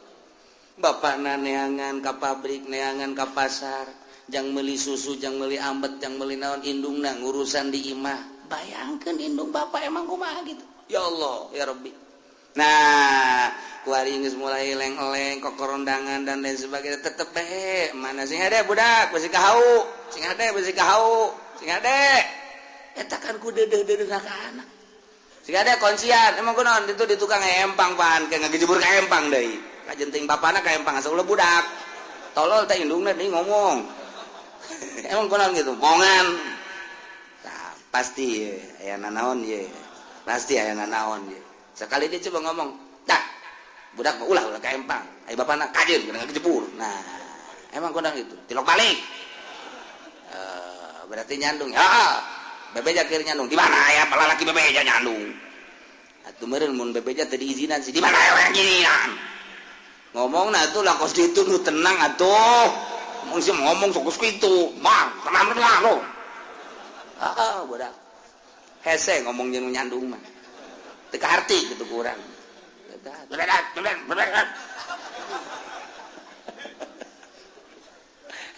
Bapana neangan ka pabrik neangan ka pasar jang meuli susu jang meuli ambet jang meuli naon indungna ngurusan di imah. Bayangkan indung bapak emang kumaha gitu. Ya Allah, ya Rabbi. Nah, kuari geus mulai leng-eleng, kokorondangan dan lain sebagainya tetep bae. Mana sing hade budak, besi kahau, sing hade besi kahau, sing hade. Eta kan ku deudeuh-deudeuh ka anak. Sing hade kuncian, emang kunaon ditu di tukang empang pan, ke ngagejebur ka empang deui. Kajenting bapana ka empang asa ulah budak. Tolol teh indungna deui ngomong. Emang kunaon gitu, mongan. Pasti aya nanaon ye. Pasti aya nanaon ye. Sekali dia coba ngomong, "Dah, budak mah ulah ulah ka empang. Aya bapana kajeun kana ngejebur." Nah, emang kondang itu. Tilok balik. Berarti nyandung. Heeh. Bebeja keur nyandung. Di mana aya lalaki bebeja nyandung? Atuh meureun mun bebeja teu diizinan sih. Di mana aya ngirinan? Ngomongna atuh lah kos ditu nu tenang atuh. Ngomong sih ngomong sok kitu. Mang, tenang-tenang lo. Ah, budak. Hese ngomong jeung nyandung mah. Teu kaharti kitu ku urang.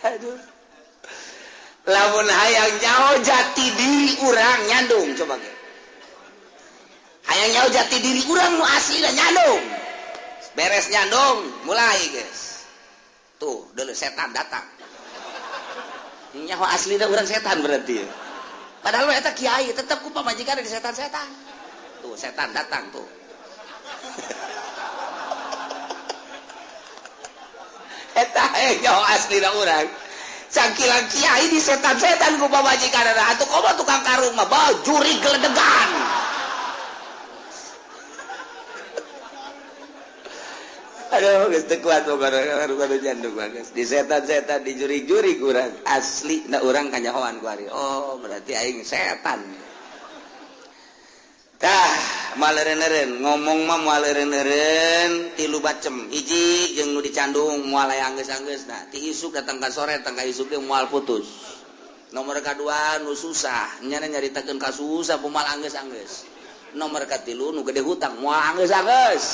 Aduh. Lamun hayang nyaho jati diri urang nyandung coba ge. Hayang nyaho jati diri urang nu aslina nyandung. Beres nyandung, mulai guys. Tuh, deuleu setan datang. Nyaho aslina urang setan berarti. Padahal eta kiai tetep ku pamajikan di setan-setan. Tuh setan datang tuh. Eta nyaho aslina urang. Cangkilang kiai di setan-setan ku pamajikan atuh komo tukang karung mah bajuri geledegan. Aduh geus teu kuat pokona jandung bagus. Di setan-setan di juri-juri urang asli na urang kanyahoan ku ari. Oh, berarti aing setan. Tah, maleureun-eureun ngomong mah maleureun-eureun tilu bacem. Hiji jeung nu dicandung moal aya anggeus-anggeusna. Ti isuk datang ka sore datang ka isuk ge moal putus. Nomor kadua nu susah, nyana nyaritakeun ka susah moal anggeus-anggeus. Nomor katilu nu gede hutang moal anggeus-anggeus.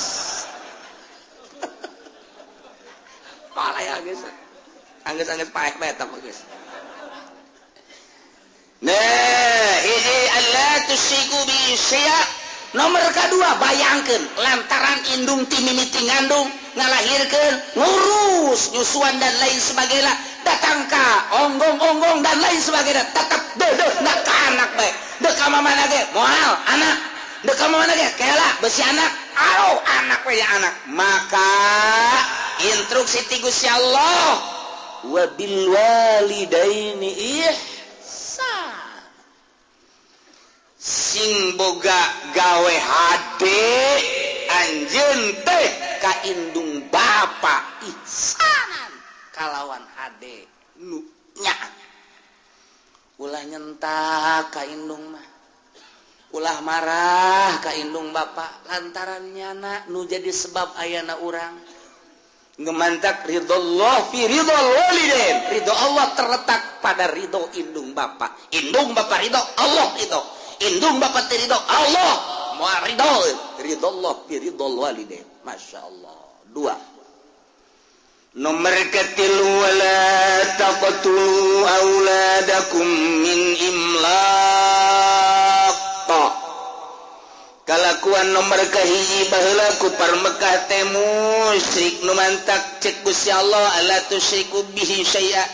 Palaya geus. Anggeus-anggeus paeh bae eta mah geus. Nah, hiji alla tusyriku bi syai'a. Nomor kedua, bayangkeun lantaran indung ti mimiti ngandung, ngalahirkeun, ngurus nyusuan dan lain sebagainya, datang ka onggong-onggong dan lain sebagainya, tetap deudeuh na ka anak bae. Deuk ka mana ge moal anak, deuk ka mana ge kela besi anak, aro anak we ya anak. Maka instruksi ti Gusti Allah, wa bil walidaini ihsan. Sing boga gawe hade anjeun teh ka indung bapa ihsanan kalawan hade nu nya. Ulah nyentak ka indung mah, ulah marah ka indung bapa lantaran nyana nu jadi sebab ayana urang. Ngemantak ridallah fi ridal walidain. Ridho Allah terletak pada ridho indung bapa. Indung bapa ridho, Allah ridho. Indung bapa teu ridho, Allah moal ridho. Ridallah fi ridal walidain. Masya Allah. Dua. Nomor ketilu, wala taqtulu auladakum min imlaq. Kalakuan nomor kahiji baheula kupar Mekah teh musyrik nu mantak cek Gusti Allah alla tusyriku bihi syai'a.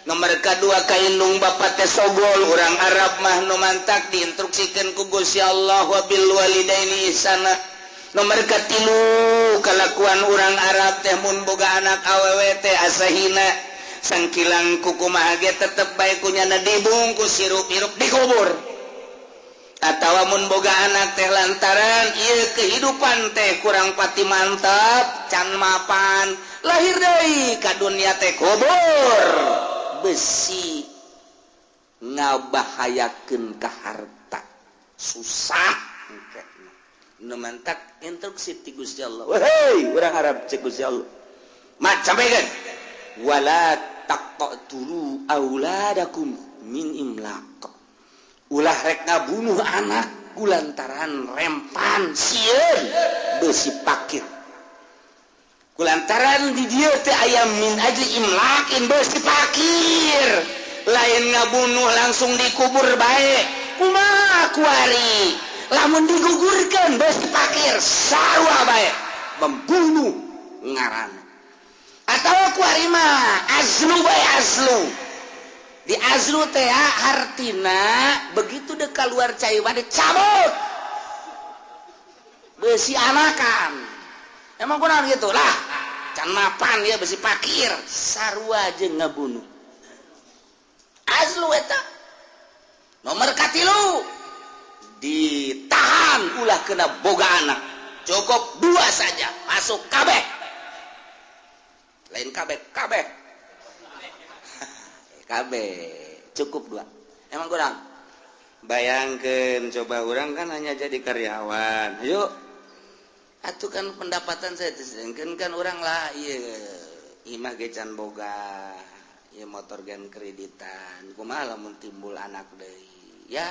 Nomor kadua ka indung bapa teh sogol urang Arab mah nu mantak diinstruksikeun ku Gusti Allah wa bil walidaini ihsana. Nomor katilu kalakuan urang Arab teh mun boga anak awewe teh asa hina sangkilang kukumaha ge tetep bae kunyana dibungkus hirup-hirup dikubur. Atawa mun boga anak teh lantaran ieu kehidupan teh kurang pati mantap can mapan lahir deui ka dunia teh kubur besi ngabahayakeun ka harta susah engke nu mantak instruksi ti Gusti Allah. Wehey urang Arab cek Gusti Allah mat sampaikan wala taqtulu auladakum min imlaq. Ulah rek ngabunuh anak kulantaran rempan sieun besi pakir. Kulantaran di dieu teh aya min ajli imlakin besi pakir. Lain ngabunuh langsung dikubur bae. Kumaha kuari? Lamun digugurkeun besi pakir sarua bae membunuh ngaran. Atawa kuari mah azlu bae azlu. Di azlu teh hartina begitu dek keluar cai wade cabut besi anakan. Emang kunaon gitu lah can mapan dia besi pakir sarua jeung ngabunuh azlu eta. Nomor katilu ditahan ulah kena boga anak, cukup dua saja masuk kabeh, lain kabeh kabeh KB cukup dua. Emang kurang? Bayangkan coba orang kan hanya jadi karyawan. Ayo atuh kan pendapatan saya sedangkan kan orang lah ieu imah ge can boga, ieu motor gen kreditan. Kumaha lamun timbul anak deui? Ya,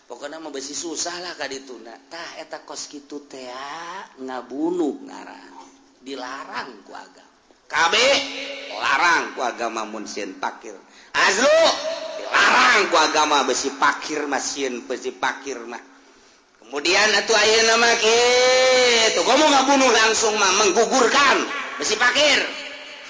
pokoknya mah besi susah lah ka dituna. Tah eta kos kitu teh ngabunuh ngaran. Dilarang ku agama. KB larang ku agama mun sieun pakir. Azlu dilarang ku agama besi pakir mah sieun besi pakir mah. Kemudian atuh ayeuna mah kitu komo ngabunuh langsung mah menggugurkan besi pakir.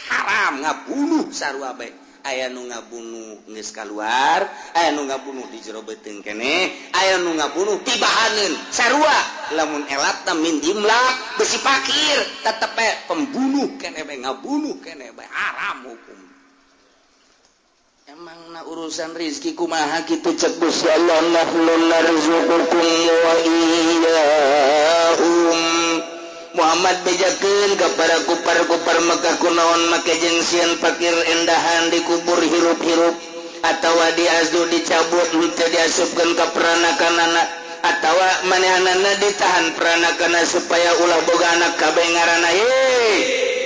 Haram ngabunuh sarua bae. Aya nu ngabunuh geus kaluar, aya nu ngabunuh di jero beuteung keneh, aya nu ngabunuh tibahaneun sarua. Lamun elatna min imlak besi pakir tetep bae pembunuh keneh bae ngabunuh keneh bae haram hukum. Emang na urusan rizki kumaha kitu cek Gusti Allah nahnu narzuqukum wa iyyahum. Muhammad bejakeun ka para kupar-kupar Mekah kunaon make jeung sieun pakir endahan dikubur hirup-hirup atawa diazdu dicabut henteu diasupkeun ka peranakanana atawa manehanana ditahan peranakana supaya ulah boga anak kabeh ngaranna ye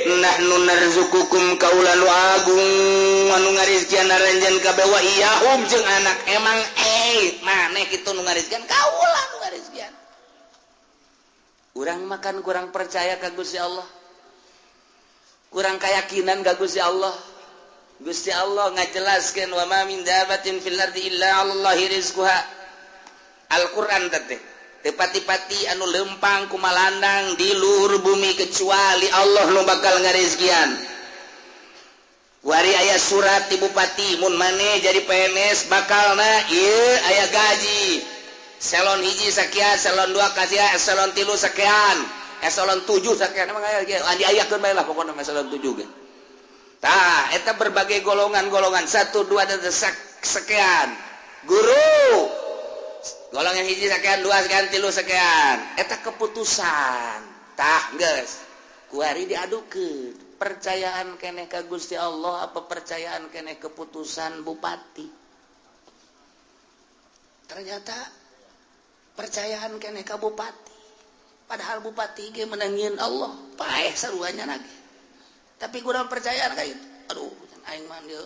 nahnu narzuqukum kaula nu agung anu ngarizkian aranjeun kabeh wa iyyahum jeung anak. Emang maneh kitu nu ngarizkian kaula nu ngarizkian. Urang makan kurang percaya ka Gusti Allah. Kurang keyakinan ka Gusti Allah. Gusti Allah ngajelaskeun wa ma min dabatin fil ardi illa 'alallahi rizquha. Al-Qur'an teh teu pati-pati anu lempang kumalandang di luhur bumi kecuali Allah nu bakal ngarizkian. Wari aya surat ti bupati mun maneh jadi PNS bakalna ieu aya gaji. Selon hiji sakian, selon dua kasihan, selon tilu sakian, eselon 7 sakian emang aya ge diayakeun bae lah pokona eselon 7 ge. Tah eta berbagai golongan-golongan 1 2 dan sekian. Guru golongan hiji sekian, dua sekian, tilu sekian. Eta keputusan. Tah geus kuari diadukeun. Percayaan keneh ka Gusti Allah apa percayaan keneh keputusan bupati? Ternyata percayaan keneh ka bupati. Padahal bupati ge menangin Allah, paeh saruanya lagi. Tapi kurang percayaan ka itu. Aduh, aing mah dieu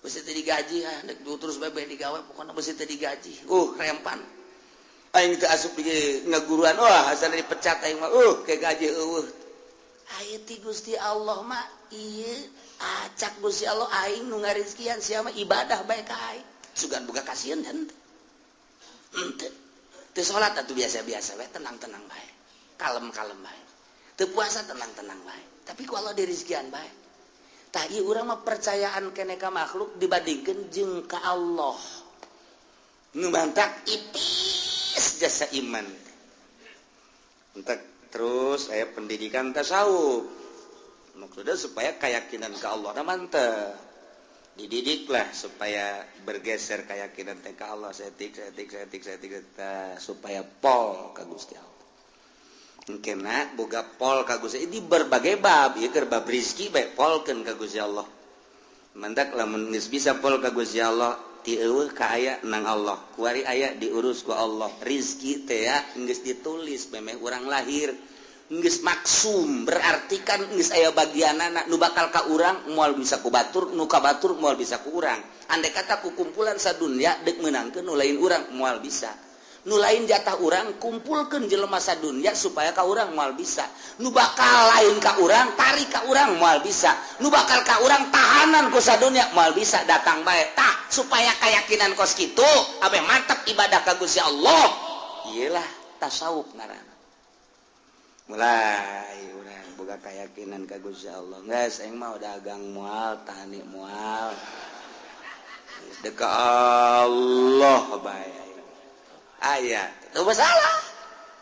beusi teu digaji ah, dek terus bae digawe pokona beusi teu digaji. Rempan. Aing teu asup di ngaguruan, wah asal dipecat aing mah, ke gaji eueuh. Aya ti Gusti Allah mah ieu acak Gusti Allah aing nu ngarizkian sia mah ibadah bae ka aing. Sugan boga kasieun henteu. Henteu. Teu salat atuh biasa-biasa bae, tenang-tenang bae. Kalem-kalem bae. Teu puasa tenang-tenang bae. Tapi ku Allah dirizkian bae. Tah ieu urang mah percayaan keneh ka makhluk dibandingkeun jeung ka Allah. Nu mantak ipis jasa iman. Entak terus aya pendidikan tasawuf. Maksudnya supaya keyakinan ke Allah na mantep. Dididiklah supaya bergeser keyakinan teh ka Allah setik setik setik setik supaya pol ka Gusti Allah. Engkena boga pol ka Gusti di berbagai bab, ieu keur bab rezeki bae polkeun ka Gusti Allah. Mantak lamun geus bisa pol ka Gusti Allah, ti eueuh ka aya nang Allah, kuari aya diurus ku Allah. Rizki teh ya geus ditulis memeh urang lahir, geus maksum, berarti kan geus aya bagianana nu bakal ka urang moal bisa ku batur, nu ka batur moal bisa ku urang. Andai kata ku kumpulan sadunya deuk meunangkeun nu lain urang moal bisa. Nu lain jatah urang kumpulkeun jelema sadunya supaya ka urang moal bisa. Nu bakal lain ka urang tarik ka urang moal bisa. Nu bakal ka urang tahanan ku sadunya moal bisa datang bae. Tah supaya keyakinan kos kitu abe mantep ibadah ka Gusti Allah. Iyalah tasawuf ngaranna. Mulai urang boga keyakinan ka Gusti Allah. Geus aing mah dagang moal, tani moal. Geus deuk ka Allah bae. Aya, teu masalah.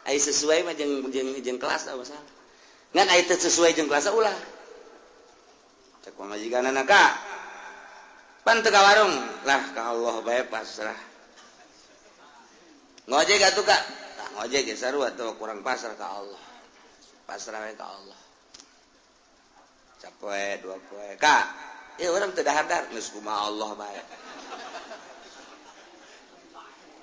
Aya sesuai mah jeung jeung jeung kelas teu masalah. Ngan aya teu sesuai jeung kelas ulah. Cek pamajikanana ka. Pan teu ka warung, lah ka Allah bae pasrah. Ngojek atuh ka. Tah ngojek ge sarua atuh kurang pasrah ka Allah. Pasrah we ka Allah. Capoe dua poe ka. Ieu urang teu dahar-dahar geus kumaha Allah bae.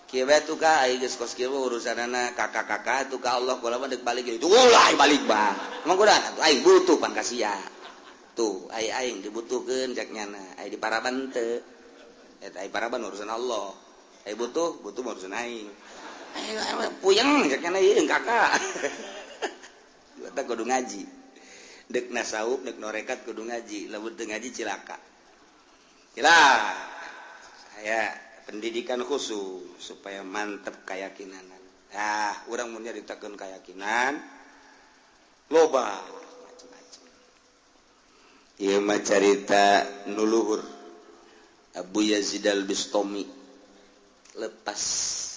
Kieu bae tuh ka ai geus kos kieu urusanana kakak-kakak tuh ka Allah kula mah deuk balik itu ulah balik bah. Emang kuda atuh aing butuh pan ka sia. Tuh ai aing dibutuhkeun cek nyana, ai di paraban teu. Eta ai paraban urusan Allah. Ai butuh, butuh urusan aing. Ai puyeng cek nyana ieu kakak. Eta kudu ngaji. Deuk nasawuf, deuk norekat kudu ngaji, lamun teu ngaji cilaka. Cilaka. Saya pendidikan khusus supaya mantep keyakinan. Ah, urang mun nyaritakeun keyakinan loba macam-macam. Ieu mah carita nu luhur Abu Yazid Al-Bistami. Lepas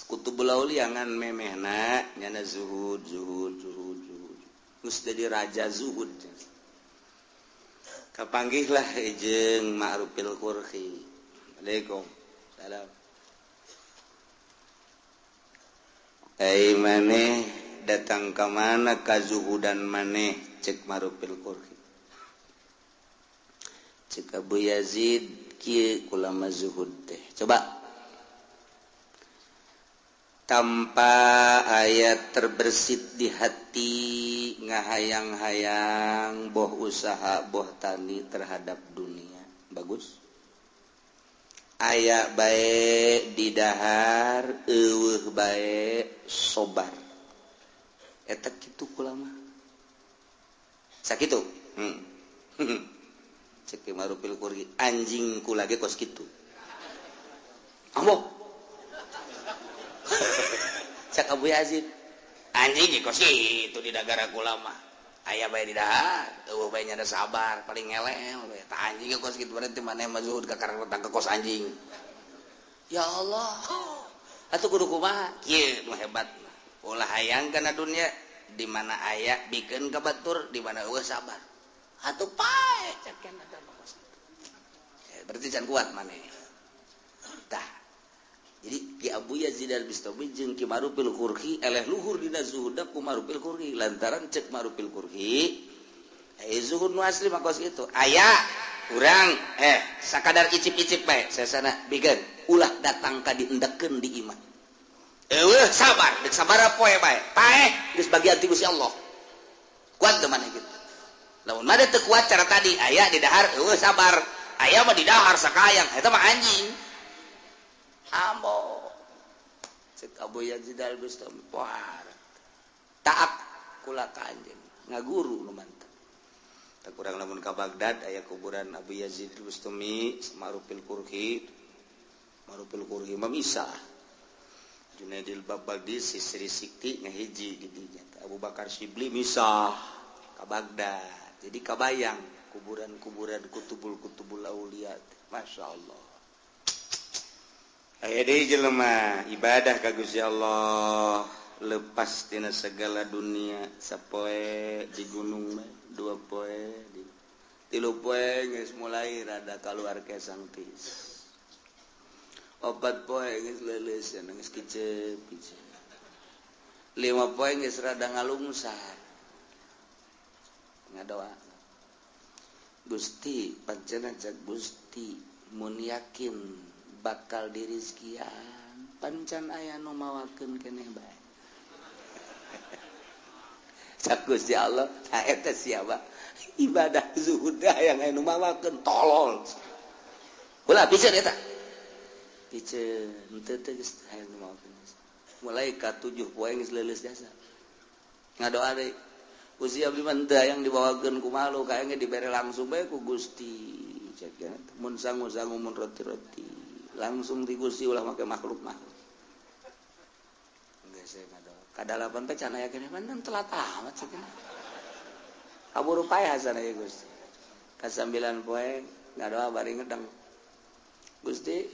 Kutubul Aulia ngan memehna nyana zuhud zuhud zuhud zuhud. Geus jadi raja zuhud. Kapanggihlah jeung Ma'rufil Qurhi. Waalaikum salam. Ai maneh datang ka mana kazuhudan maneh cek Ma'rufil Qurhi. Cek Abu Yazid kieu kulama zuhud teh. Coba tanpa ayat terbersit di hati ngahayang-hayang boh usaha boh tani terhadap dunia. Bagus. Aya bae didahar eueuh bae sobar. Eta kitu kulama. Sakitu. Cek Ki Ma'rufil Karhi anjing kula ge kos kitu. Ambo. Cek Abu Yazid anjing ge kos kitu di dagara kula mah. Aya bae di dahar, eueuh bae nya sabar, paling ngelel we. Tah anjing ge kos kitu berarti maneh mah zuhud ka karang ka kos anjing. Ya Allah. Atuh kudu kumaha? Kieu nu hebat. Ulah hayang kana dunia di mana aya bikeun ka batur, di mana eueuh sabar. Atuh pae cek kana kos kitu. Berarti can kuat maneh. Tah. Jadi Ki Abu Yazid Al-Bistami jeung Ki Ma'rufil Karhi eleh luhur dina zuhudna ku Ma'rufil Karhi lantaran cek Ma'rufil Karhi zuhud nu asli mah kos kitu. Aya urang sakadar icip-icip bae sesana bikeun ulah datang ka diendekeun di imah. Eueuh sabar, deuk sabaraha poe bae. Paeh geus bagian ti Gusti Allah. Kuat teu maneh kitu. Lamun mah teu kuat cara tadi aya di dahar eueuh sabar. Aya mah di dahar sakayang eta mah anjing. Ambo. Cek Abu Yazid Al-Bistami poar. Taat kula ka anjeun ngaguru nu mantep. Tak kurang lamun ka Baghdad aya kuburan Abu Yazid Al-Bistami Ma'rufil Karhi. Ma'rufil Karhi mah misah. Junaidil Babadi Sisri Sikti ngahiji di dinya. Abu Bakar Syibli misah ka Baghdad. Jadi kabayang kuburan-kuburan kutubul-kutubul aulia. Masya Allah. Aya deui jelema ibadah ka Gusti Allah lepas tina segala dunia sapoe di gunung mah dua poe di tilu poe geus mulai rada kaluar kesang tis. Opat poe geus leuleus geus kicep kicep. 5 poe geus rada ngalungsar. Ngadoa. Gusti pancena cek Gusti mun yakin bakal dirizkian pancan aya nu mawakeun keneh bae. Cak Gusti Allah tah eta siapa ibadah zuhud yang aya nu mawakeun tolol. Ulah piceun eta. Piceun henteu teh geus aya nu mawakeun. Mulai ka 7 poe geus leuleus jasa. Ngadoa deui. Gusti abdi mah henteu hayang dibawakeun ku malu kayak ge dibere langsung bae ku Gusti. Cek ya mun sangu-sangu mun roti-roti langsung di Gusti ulah make makhluk mah. Geus saya ngadoa. Kadalapan teh can aya keneh mah telat amat cenah. Kaburu paeh hasana ya Gusti. Ka 9 poe ngadoa bari ngedeng. Gusti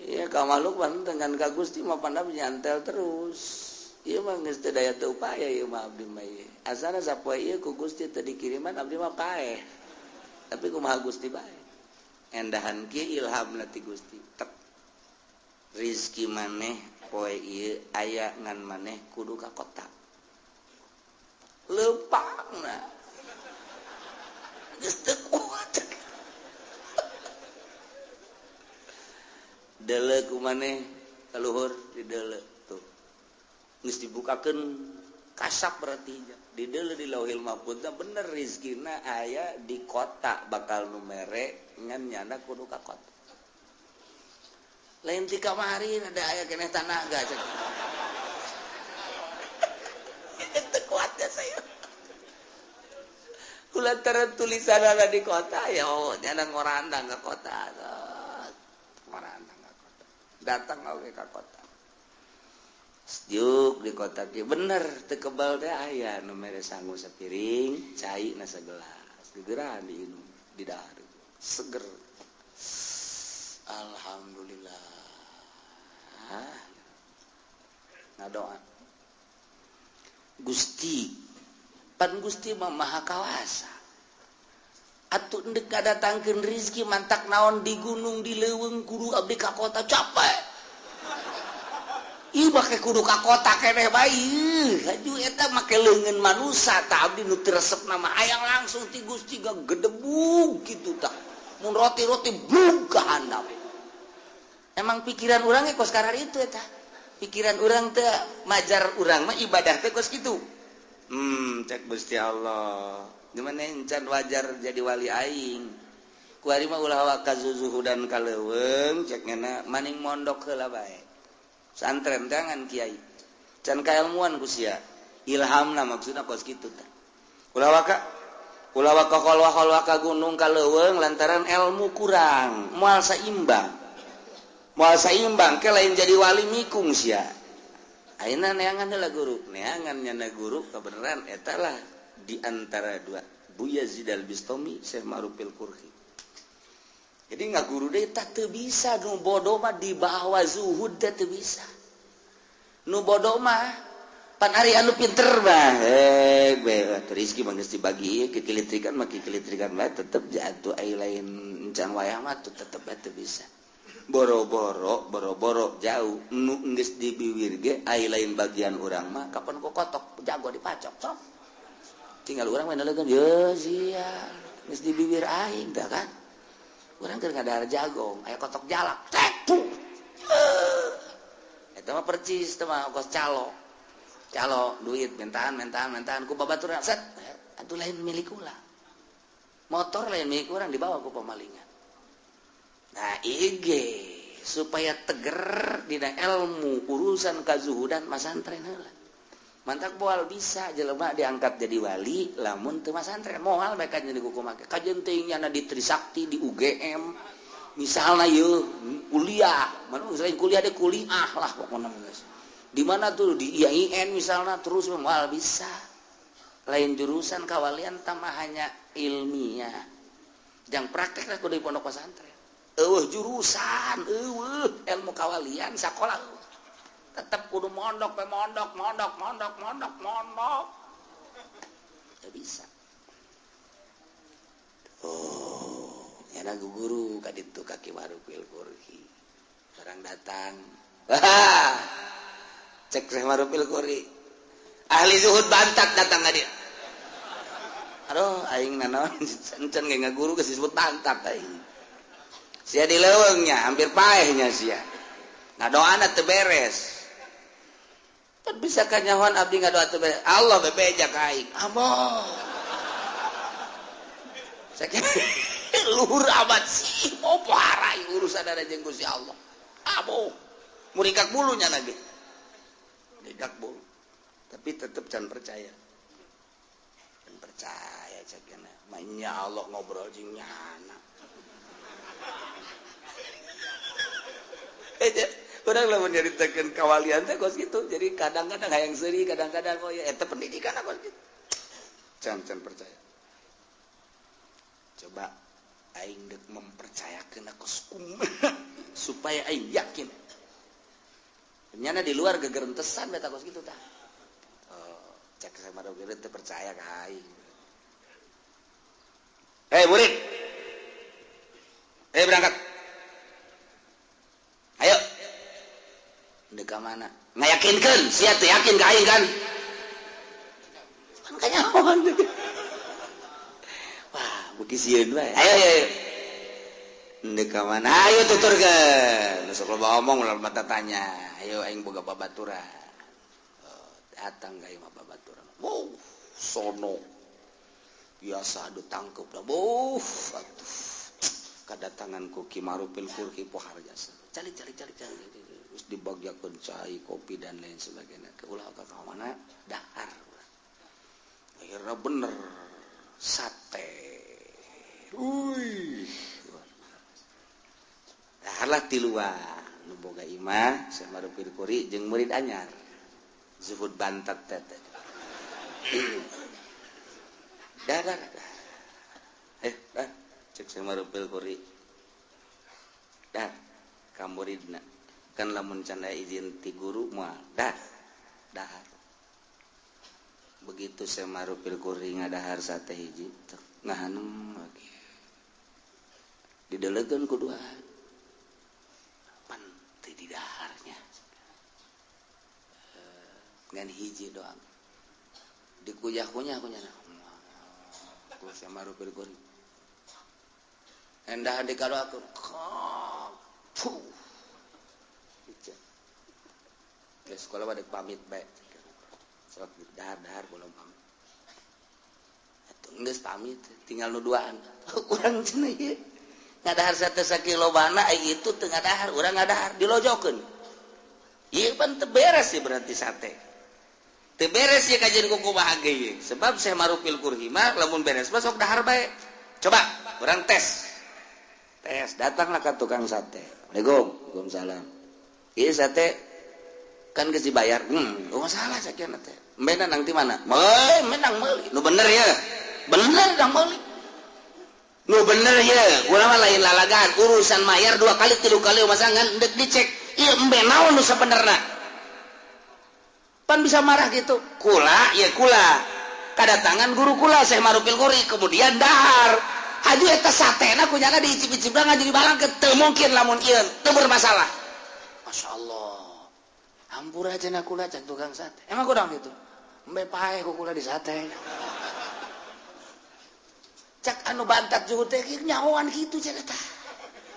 iya ka makhluk mah dengan ka Gusti mah pandam nyantel terus. Ieu mah geus teu daya teu upaya ieu mah abdi mah ieu. Asana sapoe ieu ku Gusti teu dikiriman abdi mah paeh. Tapi kumaha Gusti bae. Endahan kieu ilhamna ti Gusti. Tek. Rizki maneh poe ieu aya ngan maneh kudu ka kota. Leumpangna. Geus teu kuat. Deuleu ku maneh ka luhur di deuleu tuh. Geus dibukakeun kasap berarti di deuleu di Lauhil Mahfuz bener rizkina aya di kota bakal nu mere ngan nyana kudu ka kota. Lain ti kamari ada aya keneh tanaga cek. Teu kuat ya saya. Kulantaran tulisanana di kota ya oh nyana ngorandang ka kota. Ngorandang ka kota. Datang oge ka kota. Sejuk di kota kieu bener teu kebal teh aya nu mere sangu sapiring, cai na sagelas. Gegeran diinum di dahar. Seger. Alhamdulillah. Ngadoa. Gusti, pan Gusti mah maha kawasa. Atuh endek ngadatangkeun rizki mantak naon di gunung di leuweung kudu abdi ka kota capek. Ieu make kudu ka kota keneh bae. Haju eta make leungeun manusa tah abdi nu teu resep nama hayang langsung ti Gusti gagedebug kitu tah. Mun roti-roti blug ka handap. Emang pikiran urang ge kos karar itu eta. Pikiran urang teh majar urang mah ibadah teh kos kitu. Cek Gusti Allah. Gimana encan wajar jadi wali aing. Kuari mah ulah waka zuzuhudan ka leuweung cek ngena maning mondok heula bae. Santren jangan kiai. Can kailmuan ku sia. Ilhamna maksudna kos kitu tah. Ulah waka. Ulah waka kholwah-kholwah ka gunung ka leuweung lantaran ilmu kurang, moal saimbang. Moal saimbang ke lain jadi wali mikung sia. Ayeuna neangan heula guru, neangan nyana guru kebenaran eta lah di antara dua, Bu Yazid Al-Bistami, Syekh Ma'ruf Al-Qurhi. Jadi nggak guru deh tak teu bisa, nu bodoh mah dibawa zuhud teh teu bisa. Nu bodoh mah pan ari anu pinter mah be rizki mah geus dibagi kikilitrikan mah kikilitrikan bae tetep jatuh ai lain encan wayah mah tuh tetep bae teu bisa. Boro-boro boro-boro jauh nu geus dibiwir ge ai lain bagian urang mah kapan ku kotok jago dipacok sok. Tinggal urang mah nelegan ye sia geus dibiwir aing tah kan. Urang keur ngadahar jagong aya kotok jalak tek puh. Eta mah percis teh mah kos calo. Calo duit mentaan mentaan mentaan ku babaturan set atuh lain milik ulah. Motor lain milik urang dibawa ku pemalingan. Nah IG supaya teger dina ilmu urusan kazuhudan masantren heula. Mantak moal bisa jelema diangkat jadi wali lamun teu masantren moal mereka jadi kumaha kajen teuing nyana di Trisakti di UGM misalna yeuh kuliah mana selain kuliah deh kuliah lah pokokna geus di mana tuh di IAIN misalna terus moal bisa lain jurusan kawalian tambah hanya ilmiah jang praktek lah kudu di pondok pesantren eueuh jurusan eueuh ilmu kawalian sakola tetap kudu mondok pe mondok mondok mondok mondok mondok teu bisa. Oh nyana guru ka ditu ka Ki Ma'ruf Al-Qurhi barang datang cek Syekh Ma'ruf Al-Qurhi ahli zuhud bantat datang ka dia. Aduh aing nanaon encan ge ngaguru geus disebut bantat aing sia di leuweungnya hampir paehnya sia ngadoana teu beres. Bisa kanyahoan abdi ngadoa teu beres. Allah bebeja ka aing. Amoh. Sakieu luhur amat sih, oh parah urusan ada jeung Gusti Allah. Amoh. Murikak bulunya lagi. Murikak bulu. Tapi tetep can percaya. Can percaya cekna. Manya Allah ngobrol jeung nyana. Urang lamun nyaritakeun kawalian teh kos kitu. Jadi kadang-kadang hayang seuri, kadang-kadang oh ya eta pendidikan kos kitu. Can percaya. Coba aing deuk mempercayakeun kos kumaha supaya aing yakin. Nyana di luar gegerentesan beta kos kitu tah. Oh, cek sama dogeur teu percaya ka aing. Hei murid. Hei berangkat. Ayo. Deka mana? Ngayakinkeun, sia teu yakin ka aing kan? Pan kanyahoan. Wah, beuki sieun wae. Ayo ayo. Deka mana? Ayo tuturkeun. Sok loba omong ulah mata tanya. Ayo aing boga babaturan. Oh, datang ka imah babaturan. Wow, sono. Biasa adu tangkep lah. Wuh, atuh. Kadatangan ku Ki Ma'ruf Al-Qurhi pohar jasa. Cari cari cari cari. Terus dibagiakeun cai, kopi dan lain sebagainya. Ke ulah ka mana dahar. Akhirnya bener sate. Uih. Daharlah tiluan nu boga imah Syekh Ma'ruf Al-Qurhi jeung murid anyar. Zuhud bantat teh. Dah dah dah. Dah cek Syekh Ma'ruf Al-Qurhi. Dah ka muridna. Kan lamun can aya izin ti guru moal dah dahar. Begitu Syekh Ma'ruf Al-Qurhi ngadahar sate hiji ngahanem lagi didelegeun ku duaan pan teu didaharnya ngan hiji doang dikuyah-kunyah kunyana ku Syekh Ma'ruf Al-Qurhi endah dikadoakeun puh. Ke sekolah pada pamit bae. Sok dahar-dahar belum pamit. Atuh geus pamit, tinggal nu duaan. Urang cenah ieu. Ngadahar sate sakilobana ai itu teu ngadahar, urang ngadahar dilojokeun. Ieu pan teu beres sih berarti sate. Teu beres ye kajian ku kumaha ge ye. Sebab Syekh Marufil Qurhi mah lamun beres mah sok dahar bae. Coba urang tes. Tes, datanglah ke tukang sate. Assalamualaikum. Waalaikumsalam. Ieu sate kan geus dibayar. Oh masalah sakieu teh. Embe nang ti mana? Meunang meuli. Nu bener ya. Bener nang meuli. Nu bener ya. Urang mah lain lalagaan urusan mayar 2 kali 3 kali masa ngan deuk dicek. Ieu embe naon nu sabenerna? Pan bisa marah gitu. Kula ya kula. Kadatangan guru kula Syekh Marufil Qurhi kemudian dahar. Haju eta satena kunyana diicip-icip ngaju dibalangkeun teu mungkin lamun ieu teu bermasalah. Masyaallah. Hampura cenah kula cak tukang sate. Emang kurang gitu. Embe paeh ku kula di sate. Cak anu bantat juhud teh nyahoan kitu cenah tah.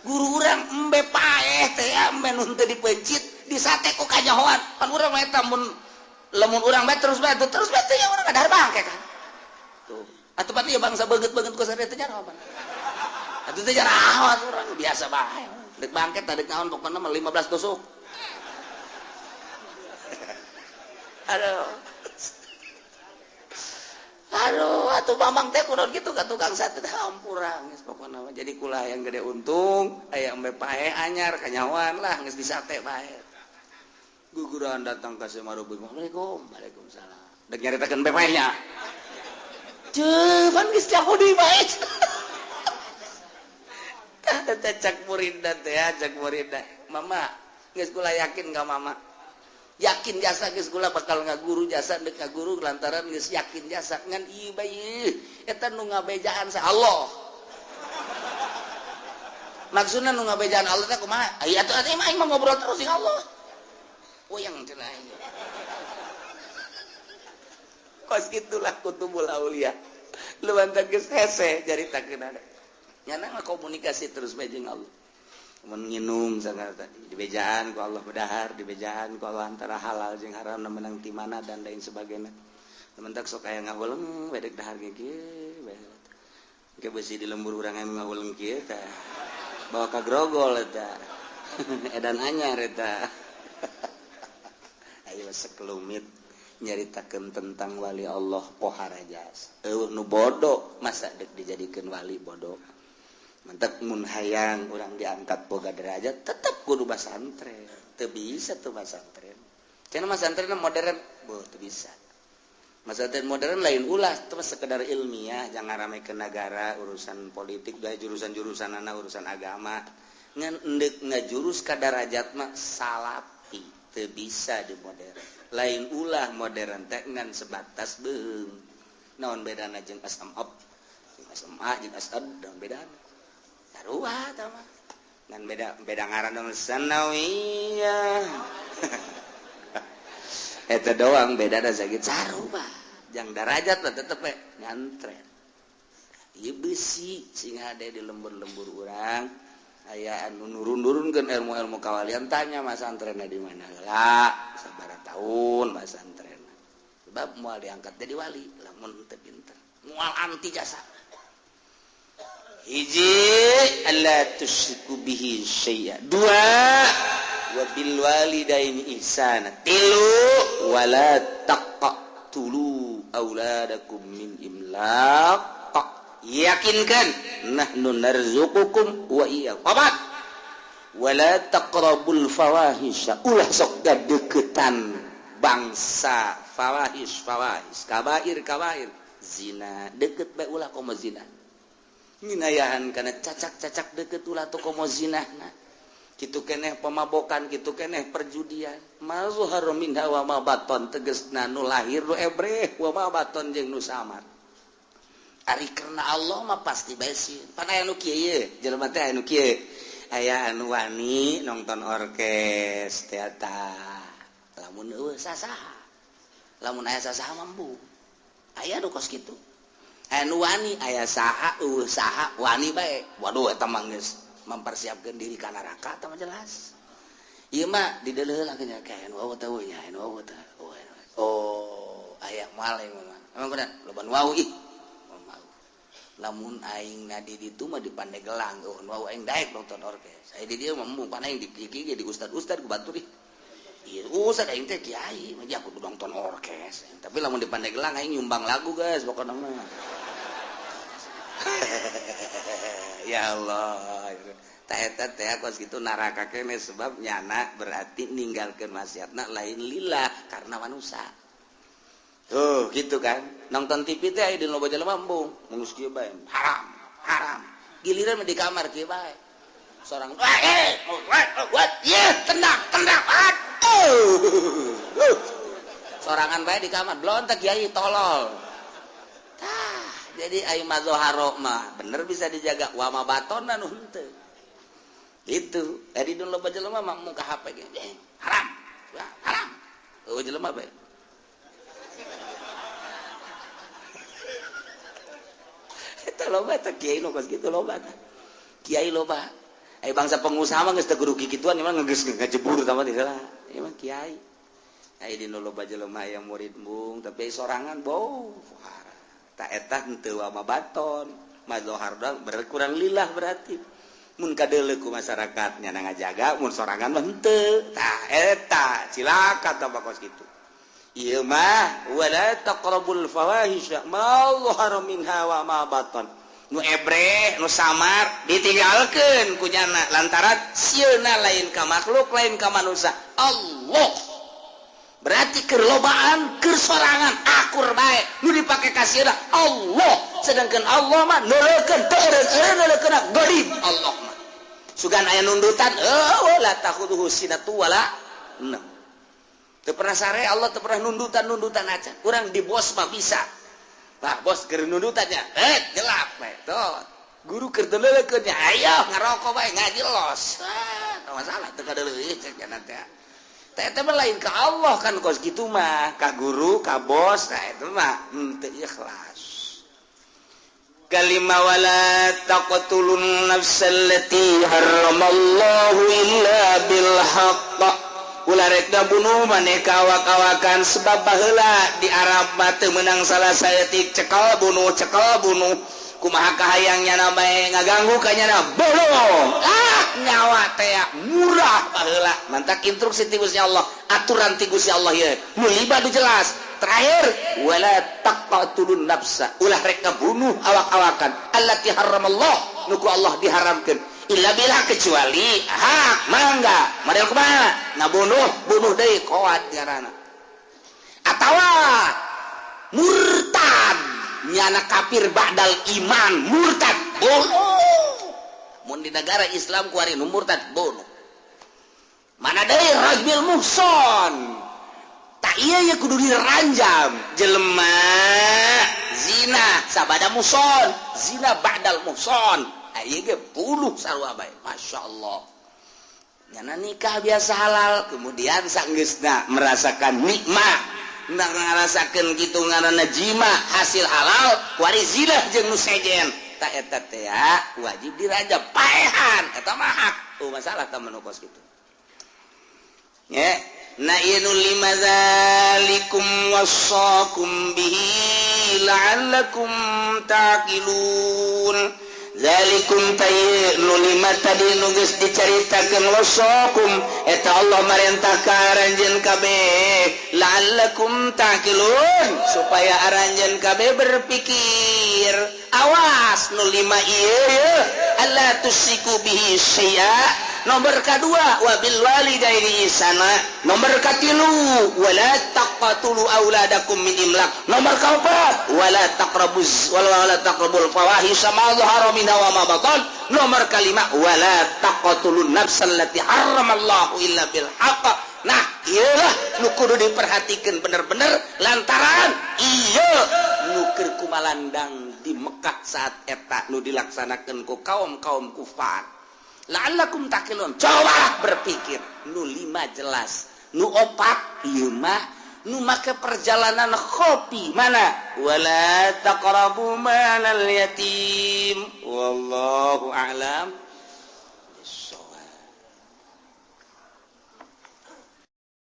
Guru urang embe paeh teh embe nu teu dipencit di sate ku kanyahoan. Pan urang mah eta mun lamun urang bae terus bae teh ya urang ngadahar bangke kan. Tuh. Atuh pan ieu bangsa beungeut-beungeut ku sate teh nyaho pan. Atuh teh jarahoan urang biasa bae. Deuk bangke tah deuk naon pokona mah 15 tusuk. Aduh. Aduh, atuh mamang teh kunaon kitu ka tukang sate teh hampura geus pokona mah jadi kula yang gede untung aya embe pae anyar kanyahoan lah geus di sate bae. Guguran datang ka Syekh Marufil. Assalamualaikum. Waalaikumsalam. Dek nyaritakeun embe paehnya. Ceuh, pan geus nyaho deui bae. Tah teh cak muridna teh, cak muridna. Mama, geus kula yakin ka mama. Yakin jasa geus kula bakal ngaguru jasa deuk ngaguru lantaran geus yakin jasa ngan ieu bae eta nu ngabejaan sa Allah. Maksudna nu ngabejaan Allah teh kumaha? Aya atuh atuh aing mah ngobrol terus jeung Allah. Uyang cenah aing. Kos kitulah kutubul aulia. Lumantan geus hese caritakeun ada. Nyana mah komunikasi terus bae jeung Allah. Mun nginum sagala tadi dibejaan ku Allah bedahar, dibejaan ku Allah antara halal jeung haram menang ti mana dan lain sebagainya. Temen tak sok aya ngahuleng bedek dahar ge kieu bae. Ke besi di lembur urang anu ngahuleng kieu tah. Bawa ka grogol eta. Edan anyar eta. Ayo sekelumit nyaritakeun tentang wali Allah pohara jasa. Eueuh nu bodoh masa deuk dijadikeun wali bodoh. Mentek mun hayang urang diangkat boga derajat tetep kudu basantren. Teu bisa tuh basantren. Cenah masantren modern, beuh teu bisa. Masantren modern lain ulah, teu sekedar ilmiah, jangan rame ke negara, urusan politik, jurusan-jurusanana urusan agama. Ngan endek ngajurus ka darajat mah salapi, teu bisa di modern. Lain ulah modern teh ngan sebatas beung. Naon bedana jeung SMA, jeung SMA jeung SAD naon bedana? Sarua tah mah. Ngan beda ngaran dong sanawiyah. Eta doang beda da sakit sarua. Jang darajat lah tetep we nyantren. Ieu besi sing hade di lembur-lembur urang aya anu nurun-nurunkeun ilmu-ilmu kawalian tanya masantrenna di mana heula sabaraha tahun masantrenna. Sebab moal diangkat jadi wali lamun teu pinter. Moal anti jasa. Hiji alla tusyriku bihi syai'a. Dua wa bil walidaini ihsana. Tilu wala taqtulu auladakum min imlaq. Yakinkan nahnu narzuqukum wa iyyakum. Opat wala taqrabul fawahisha. Ulah sok gadeukeutan bangsa fawahis fawahis kabair kabair zina deket bae ulah komo zina. Minayahan kana cacak-cacak deket ulah tuh komo zinahna. Kitu keneh pemabokan, kitu keneh perjudian. Ma zuharu minha wa ma baton tegesna nu lahir nu ebreh wa ma baton jeung nu samar. Ari karena Allah mah pasti bae sieun. Pan aya nu kieu ye, jelema teh aya nu kieu. Aya anu wani nonton orkes teater. Lamun eueuh sasaha. Lamun aya sasaha mah embung. Aya nu kos kitu. Aya nu wani aya saha eueuh saha wani bae. Waduh eta mah geus mempersiapkan diri ka neraka eta mah jelas. Ieu mah dideuleuh nya ka anu eueuh teh nya anu eueuh teh. Oh, aya moal ieu mah. Emang kuda loba nu wau ih. Lamun aing na di ditu mah di Pandeglang eueuh nu aing daek nonton orkes. Aya di dieu mah embung pan aing di kieu di ustad-ustad ku batur ih. Ieu usah aing teh kiai, mah aku nonton orkes. Tapi lamun di Pandeglang aing nyumbang lagu guys pokona mah. Ya Allah. Ta eta teh kos kitu naraka keneh sebab nyana berarti ninggalkeun maksiatna lain lillah karena manusia. Tuh gitu kan. Nonton TV teh aya di loba jelema embung, geus kieu bae. Haram, haram. Giliran di kamar kieu bae. Sorang tendang, tendang. Aduh. Sorangan bae di kamar, blontek kiai tolol. Tah, jadi ai mazharo mah bener bisa dijaga wa ma batona nu henteu. Itu, ari dun loba jelema mah muka HP ge. Haram. Haram. Eueuh jelema bae. Eta loba teh kiai nu kos kitu loba teh. Kiai loba. Ai bangsa pengusaha mah geus teu kudu kikituan emang geus ngajebur tah mah teh lah. Emang kiai. Ai di nu loba jelema aya murid embung tapi sorangan bau. Ta eta henteu wa ma baton. Mazhar doang berkurang lillah berarti. Mun kadeuleu ku masyarakat nya ngajaga mun sorangan mah henteu. Tah eta cilaka tah kos kitu. Ieu mah wala taqrabul fawahisha ma zahara minha wa ma batan. Nu ebre nu samar ditinggalkeun ku nyana lantaran sieuna lain ka makhluk lain ka manusia. Allah. Berarti keur lobaan keur sorangan akur bae nu dipake ka sieuna Allah. Sedangkan Allah mah neuleukeun teu eureun gharib Allah mah. Sugan aya nundutan eueuh la takhuduhu sinatu wala naum. Teu pernah sare Allah teu pernah nundutan-nundutan aja. Urang di bos mah bisa. Bah bos keur nundutannya, gelap bae. Tuh. Guru keur teu nya, ayo ngarokok bae ngaji los. Ah, teu masalah teu kadeuleuh cek nya teh. Teh eta mah lain ka Allah kan kos kitu mah, ka guru, ka bos, nah eta mah henteu ikhlas. Kalima wala taqtulun nafsal lati harramallahu illa bil haqq. Ulah rek bunuh maneh ka awak-awakan sebab baheula di Arab mah teu meunang salah saeutik cekal bunuh kumaha kahayang nyana bae ngaganggu ka nyana bunuh. Ah nyawa teh murah baheula mantak instruksi ti Gusti Allah aturan ti Gusti Allah ieu nu liba nu jelas. Terakhir wala taqtulun nafsa ulah rek ngabunuh awak-awakan allati harramallah nu ku Allah diharamkeun illa bila kecuali hak mangga model kumaha ngabunuh bunuh deui koat ngaranna atawa murtad nyana kafir ba'dal iman murtad bunuh mun di negara Islam kuari nu murtad bunuh mana deui rajbil muhson tak iya ya kudu diranjam jelema zina sabada muhson zina ba'dal muhson ieu ge bunuh sarua bae masyaallah nyana nikah biasa halal kemudian sanggeusna merasakan nikmat nah ngarasakeun kitu ngaranna jima hasil halal kuari zina jeung nu sejen ta eta teh wajib dirajam paehan eta mah hak tuh masalah tah menu kos kitu nya. Na ieu nu lima zalikum wasaqum bihi la'allakum taqilun. Zalikum tayy nu lima tadi nu geus dicaritakeun wasaqum eta Allah marentah ka aranjeun kabeh la'allakum taqilun supaya aranjeun kabeh berpikir. Awas nu lima ieu alla tusiku bihi syai'a. Nomor kedua wabil walidaini ihsana. Nomor katilu wala taqtulu auladakum min imlaq. Nomor keempat wala taqrabuz wala taqrabul fawahisha ma dhahara minha wa ma batan. Nomor kelima wala taqtulun nafsal lati harramallahu illa bil haqq. Nah, iyalah nu kudu diperhatikan bener-bener lantaran ieu nu keur kumalandang di Mekah saat eta nu dilaksanakeun ku kaum-kaum kufar. La'allakum taqilun. Coba berpikir. Nu lima jelas, nu opat ieu mah nu make perjalanan kopi mana? Wala taqrabu malal yatim. Wallahu a'lam.